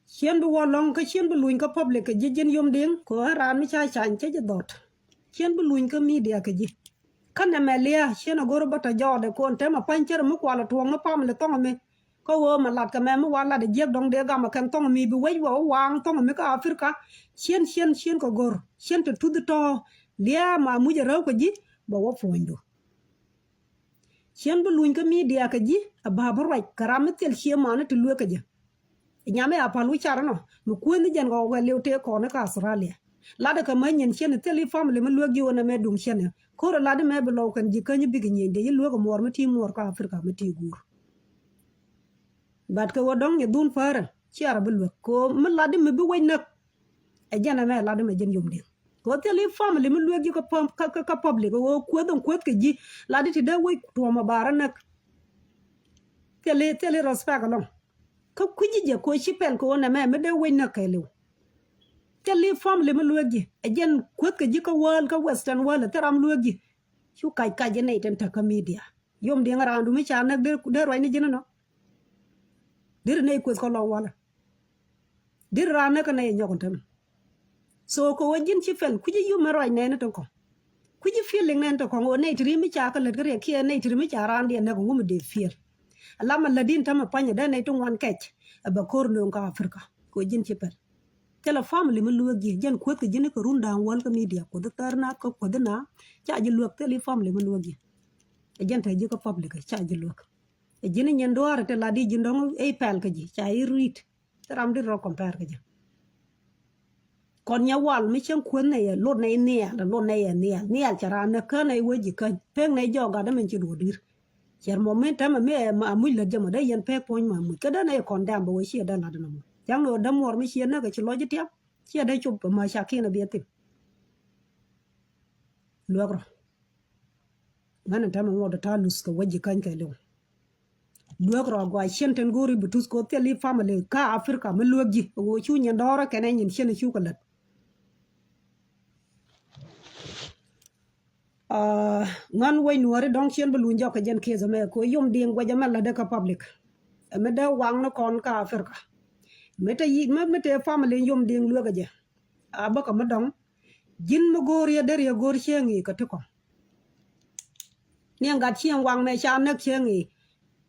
ciɛn bi wä lɔ̱ŋ kä ciɛn bi luny kä public kɛ ji̱ ji̱n Yom Diŋ kɛ ɣän raan mi ca cany cä ji̱ dhɔt. Ciɛn bi luny kä media kɛ ji̱. Kä nɛmɛ lia̱a̱ ciɛn a go̱r bä tɔ jɔɔdɛ kɔn tɛmɛ pa̱ny cär mi kual a tuɔɔk mi pamili thɔŋ mi. Kä ɣöö mɛ lat kɛ mɛ mi wa lat a jiäk dɔ̱ŋ dee gam a kɛn thɔŋ mi bi wec wä waaŋ thɔŋ mi kä Africa. Ciɛn ciɛn ciɛn kɛ go̱r ciɛn te tuth tɔ̱ lia̱a̱ ma muc a räw kɛ ji̱ bɛ wä puɔ̱nydu. Ciɛn bi luny kä media kɛ ji̱ a ba bi ruac kɛ ram mi thil cie mani ti luek kɛ jɛ. Nyam i̱ a pal wi̱c car inɔ mi kueeth ni jɛn kɛ wɛ liw tëë kɔn i̱ kä Australia. Latdɛ kɛ mä nyin ciɛn i̱ thil i̱ family mi luek ji̱ ɣän ɛmɛ duŋ ciɛn i̱ ko̱r i̱ latdɛ mɛ bi lɔw kɛn ji̱ käny i̱ bikɛ nyieny dee i̱ luek i̱ muɔɔr mi ti muɔɔr kä Africa mi ti guur. But kɛ wä dɔ̱ŋ nyɛ dhun päärä ciɛ rɔ bi luek kɛ mi latdɛ mi bi wec näk. Ɛ jɛn ɛmɛ latdɛ mɛ jɛn Yom Diŋ. Kɛ ɣöö thil i̱ family mi lueek ji̱ kä pam-, kä, kä, kä public, ɣöö kueth in kueth kɛ ji̱, lat i̱ ti dee wec tuɔɔm a bar a näk. Thil i̱, thil i̱ respect ɛlɔ̱ŋ. Kä kui̱ci jɛ kɛ ɣöö ci pɛl kɛ ɣöö nɛmɛ mi dee wec näk kɛɛliw. Thil i̱ family mi lueek ji̱ ɛ jɛn kueth kɛ ji̱ kä world, kä western world, thil ram lueek ji̱. Cu kac kac ji̱ nɛy tin te kä media. Yom diɛŋ raandu mi ca näk dee, dee ruacni ji̱n inɔ. Deri nɛy kueth kä lɔŋ walɛ. Deri raan näk kä nɛy ɛ nyɔk in te mɛ. So kɛ ɣöö ji̱n ci pɛl kui̱ci yom mi ruac nɛɛni tin kɔŋ. Kui̱ci feeling nɛɛni tin kɔŋ ɣöö nɛy ti ri mi ca kä lät kä riɛk kiɛ nɛy ti ri mi ca raandiɛn näk ŋu mi dee feel. Alam a lät in tämɛ pa̱nyɛ dee nɛy ti ŋuan kɛc ɛ bɛ ko̱r nööŋ kä Africa kɛ ɣöö ji̱n ci pɛl. Thilɛ family mi lueek ji̱ jɛn kueth kɛ ji̱n kɛ run da̱a̱ŋ wäl kä media kuoth thär na kä kuoth na ca ji̱ lueek thil i̱ family mi lueek ji̱. Ɛ jɛn te ji̱ kä public ca ji̱ lueek. Ɛ ji̱n nyin duaar ti la di ji̱n dɔ̱ŋ i̱ pɛl kä ji̱ ca i̱ ri̱t. Thil ram di rɔ compare kä ji̱. Kɔn nyɛ wal mi cieŋ kueth nɛ yɛ lot nɛ i̱ nhial, lot nɛ yɛ nhial, nhial ca raan nɛ kän nɛ i̱ wee ji̱ käny pek nɛ jɔɔk gat dämɛn ci duɔ̱ɔ̱r di̱r. Cɛr mɔ min tɛmɛ mi ɛ ma muc lät jɛ mɔ dee yɛn pek puɔ̱ny ma muc kä dee nɛ i̱ kɔn dɛm bɛ wee ciɛ dee lat dämɛ mɔ. Ja̱ŋ ni ɣöö dämuɔr mi ciɛ näk ɛ ci lɔc i̱ tiam ciɛ dee cop ma ca kiɛn ɛ biɛ thim. Luäk rɔ. Ŋän in tɛmɛ ŋuɔt ta̱a̱ luth kɛ wec ji̱ käny kɛ liw. Luäk rɔ gɔaa cien tin go̱o̱ri bi tuth koth thil i̱ family kä Africa mi luäk ji̱ ɣöö cu nyin dɔ̱ɔ̱rä kɛnɛ nyin cien cu kɛ lät. Ŋän wec nuɔ̱ɔ̱ri dɔ̱ŋ cien bi luny jɔk kɛ jɛn kieth ɛmɛ kɛ ɣöö yom diŋ guɛc ɛmɛ lätdä kä public. Ɛmɛ dee waŋni kɔn kä Africa. Mi te yi mi te family yom diŋ luäk ɛ jɛ. A bäkɛ mi dɔ̱ŋ ji̱n mi go̱o̱r yɛ der yɛ go̱o̱r cieŋ i̱ kɛ ti kɔ̱ŋ. Niɛŋ gat cieŋ waŋ mɛ ca näk cieŋ i̱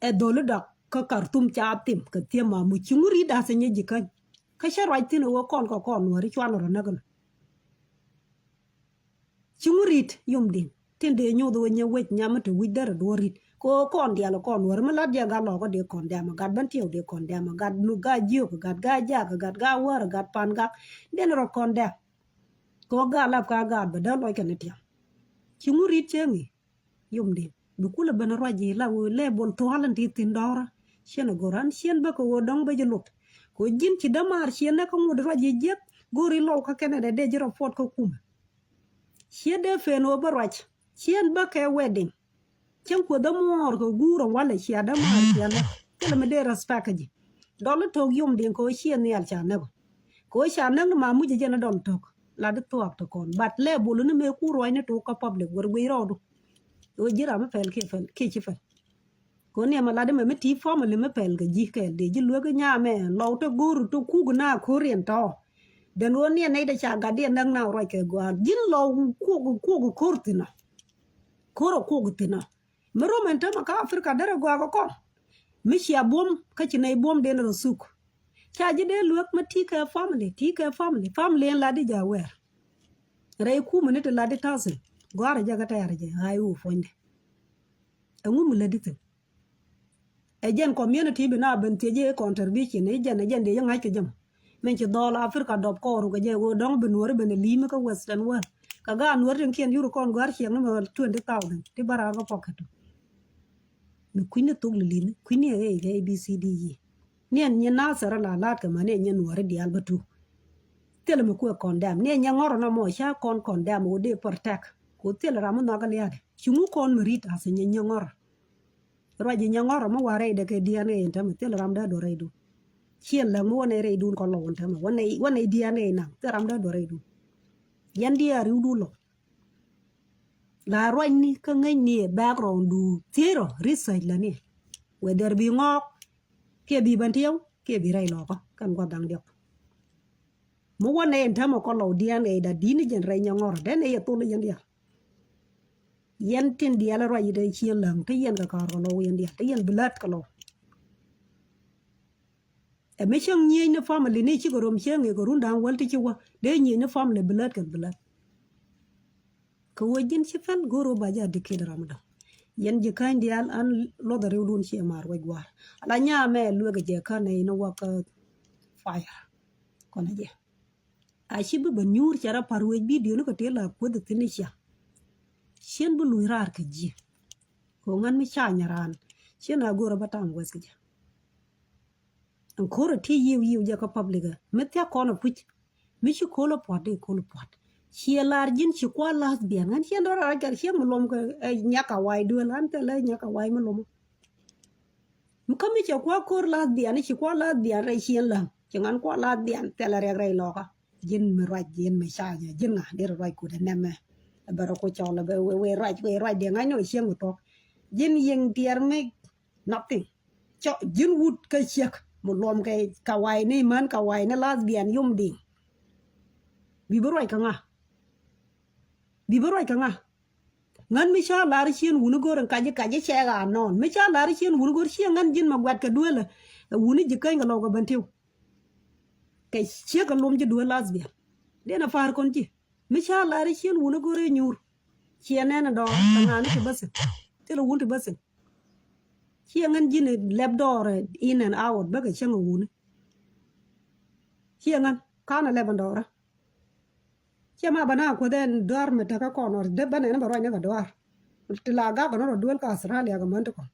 ɛ dholi dak kä Khartoum ca thim kɛ thiëm ma muc ci ŋu ri̱t da̱th ɛ nyɛ ji̱ käny. Kä cä ruac thi̱n ɛ wee kɔn kɛ kɔn nuɔ̱ɔ̱ri cuan rɔ näk ɛn. Ci ŋu ri̱t yom diŋ tin dee nyoth wec nyɛ wec nyam mi te wi̱c derɛ duɔ̱ɔ̱r ri̱t kɛ ɣöö kɔn diaal kɔn wär mi lat jɛ gat lɔɔk kä dee kɔn dɛm gat bän tiɛw dee kɔn dɛm gat mi gat jiök gat gat jak gat gat wär gat pan gat den rɔ kɔn dɛm. Kɛ ɣöö gat lap ka gat bä dee lɔc kɛn tiɛm. Ci ŋu ri̱t cieŋ i̱ yom diŋ bi kulɛ ben ruac ji̱ la wee lɛ bol thual in ti thi̱n dɔɔrä. Cien a go̱r an cien bä kɛ ɣöö dɔ̱ŋ bä ji̱ luth kɛ ɣöö ji̱n ci dämaar cien nɛ kä ŋot ruac ji̱ jiäk go̱r i̱ lɔw kä kɛn ɛ dee dee ji̱ rɔ puɔt kä kumɛ. Ciɛ dee pen ɣöö bä ruac ciɛn bä kɛ wedding. Cäŋ kuoth dämuɔɔr kɛ guur ɔ walɛ cia dämaar cia näk thilɛ mi dee respect kä ji̱. Dɔl i̱ to̱k yom diɛn kɛ ɣöö ciɛ nhial ca näk ɔ kɛ ɣöö ca näk ni ma muc ɛ jɛn i̱ dɔl i̱ to̱k. Lat i̱ thuaak ti kɔn but lɛ bol ni mëë kur ruacni tok kä public wär guic rɔɔdu. Ɣöö ji̱ ram mi pɛl kiɛ pɛl kiɛ ci pɛl. Kɛ ɣöö ni ɛmɛ lat imɛ mi ti family mi pɛl kɛ ji̱ kɛɛl dee ji̱ luek i̱ nyamɛ lɔw te go̱o̱r te kuk na ko̱r in tɔ̱. Den ɣöö ni ɛ nɛy te ca gat diɛ näk na ruac kɛ gɔaa ji̱n lɔw kuok kuok ko̱r thi̱n ɔ. Ko̱r ɔ kuok thi̱n ɔ. Mi rom ɛn tämɛ kä Africa derɛ gɔaa kɛ kɔn. Mi cia buɔ̱m kä ci nɛy buɔ̱m den rɔ thuk. Ca ji̱ dee luek mi ti kɛ family ti kɛ family family ɛn lat di ja wɛɛr. Rɛy kumɛ ni ti lat di thousand gɔaarɛ jɛ kä tɛɛrɛ jɛ ɣa̱c wu puɔ̱nydɛ. Ɛŋu mi lät di thi̱n. Ɛ jɛn community bi na ben thiec i̱ contribution i̱ jɛn ɛ jɛn dee yɛ ŋa̱c kɛ jɛ mɔ. Min ci dhɔl Africa dɔp kɔɔr kɛ jɛ ɣöö dɔ̱ŋ bi nuɔ̱ɔ̱ri ben ɛ li̱i̱mi kä western world kɛ gaat nuɔ̱ɔ̱ri tin kiɛn yur kɔn gɔ̱a̱r ciɛŋ ni mɛ twenty thousand ti bä raar kä pocket. Mi kui̱ni thok li̱li̱ni kui̱ni ɛ ɣɛy kɛ A B C D E. Ni ɛn nyin nathɛr ala la̱a̱t kɛ mani ɛ nyin nuɔ̱ɔ̱ri diaal bä tu. Thilɛ mi kuɛ condemn ni ɛ nyɛ ŋɔ̱rɔ nɔmɔ ca kɔn condemn ɣöö dee protect. Ku thilɛ ram mi nhɔakä lia̱a̱dɛ ci ŋu kɔn mi ri̱t athɛ nyɛ nyɛ ŋɔ̱rɔ. Ruac ji̱ nyɛ ŋɔ̱rɔ mi wa rɛydɛ kɛ D N A in tämɛ thil ram dee duɔ̱r rɛydun. Ciɛ läŋ mi wä nɛy rɛydun kɔn lɔ wun tämɛ wä nɛy D N A naŋ thil ram dee duɔ̱r rɛydun. Yɛn diaal ri̱wdun lɔ. La ruacni kä ŋäcni ɛ background du thiec rɔ research läni. Whether bi ŋɔɔk kiɛ bi bän tiɛw kiɛ bi rɛy lɔkä kɛn gua̱th da̱ŋ diɔk. Mi wä nɛy in tämɛ kɔn lɔ D N A da di̱t ni jɛn rɛy nyɛ ŋɔ̱rɔ dee nɛy yɛ thol ni yɛn diaal. Yɛn tin diaal ruac yit ɛ cieŋ läŋ te yɛn kɛ ka̱r kɛ lɔw yɛn diaal te yɛn bi lät kɛ lɔw. Ɛ mi cäŋ nyiec ni family ni cikɛ rom cieŋ i̱ kɛ run da̱ŋ wäl ti ci wä dee nyiec ni family bi lät kɛn bi lät. Kɛ wee ji̱n ci pɛl go̱o̱r wä ba jɛ a dikit ram dɔ̱ŋ. Yɛn ji̱ käny diaal an luɔth a riwdun ciɛ maar wec gua̱a̱r ala nyaa mɛ luek jɛ kä nɛ in wä kä fire. Kɔn a jɛ. A ci bi ben nyuur cɛ rɔ par wec bidio ni kɛ tëë la kueth thi̱n i̱ cia. Cien bi luc raar kɛ ji̱. Kɛ ŋän mi ca nyɛ raan cien a go̱o̱r a bä tam weth kɛ jɛ. Ɛn ko̱r a ti yiëw yiëw jɛ kä public ɛ mi thiak kɔn a puc. Mi ci ko̱l a pua̱t dee ko̱l a pua̱t ciɛ lar ji̱n ci kua lath bian ŋän cien dɔ̱r a rac kɛ cien mi luɔm kɛ nyak a wac duel ɣän thilɛ nyak a wac mi luɔm. Mi kä mi cɛ kua ko̱r lath bian ci kua lath bian rɛy cien läŋ ci ŋän kua lath bian thilɛ rɛk rɛy lɔkä. Ji̱n mi ruac, ji̱n mi ca, ji̱n ŋa deri ruac kut ɛ nɛmɛ. Bɛ rɔ ku cɔl bɛ wee, wee ruac, wee ruac dee ŋa̱c ni wee cieŋ mi tuɔk. Ji̱n yiëŋ tiɛɛr mi nothing. Cɔ ji̱n wut kä ciek mi luɔm kɛ ka wa̱i̱ ni män, ka wa̱i̱ ni lath biɛn yom diŋ. Bi bi ruac kä ŋa? Bi bi ruac kä ŋa? Ŋän mi ca lar cien wuni go̱r in kac kac cɛ ɣaa nɔn. Mi ca lar cien wuni go̱r ciɛ ŋän ji̱n ma guat kɛ duelä. Wuni ji̱ käny kɛ lɔw kɛ bän tiw. Kɛ ciek kɛ luɔm ji̱ duel lath biɛn. Diɛn a pa̱a̱r kɔn ji̱. Mi ca lar cien wuni go̱r in nyuur. Ciɛ nɛn a dɔɔr kɛ ŋa̱n ti bäthin. Thilɛ wun ti bäthin. Ciɛ ŋän ji̱n lɛp dɔɔr in and out bäkɛ cäŋ a wuni. Ciɛ ŋän kan a lɛp a dɔɔrä. Ciɛ ma bä na kuoth ɛn duar mi tekä kɔn ɔ dee bä nɛn bä ruac ni kɛ duar. Ti la gak kɔn rɔ duel kä Australia kɛ män ti kɔn.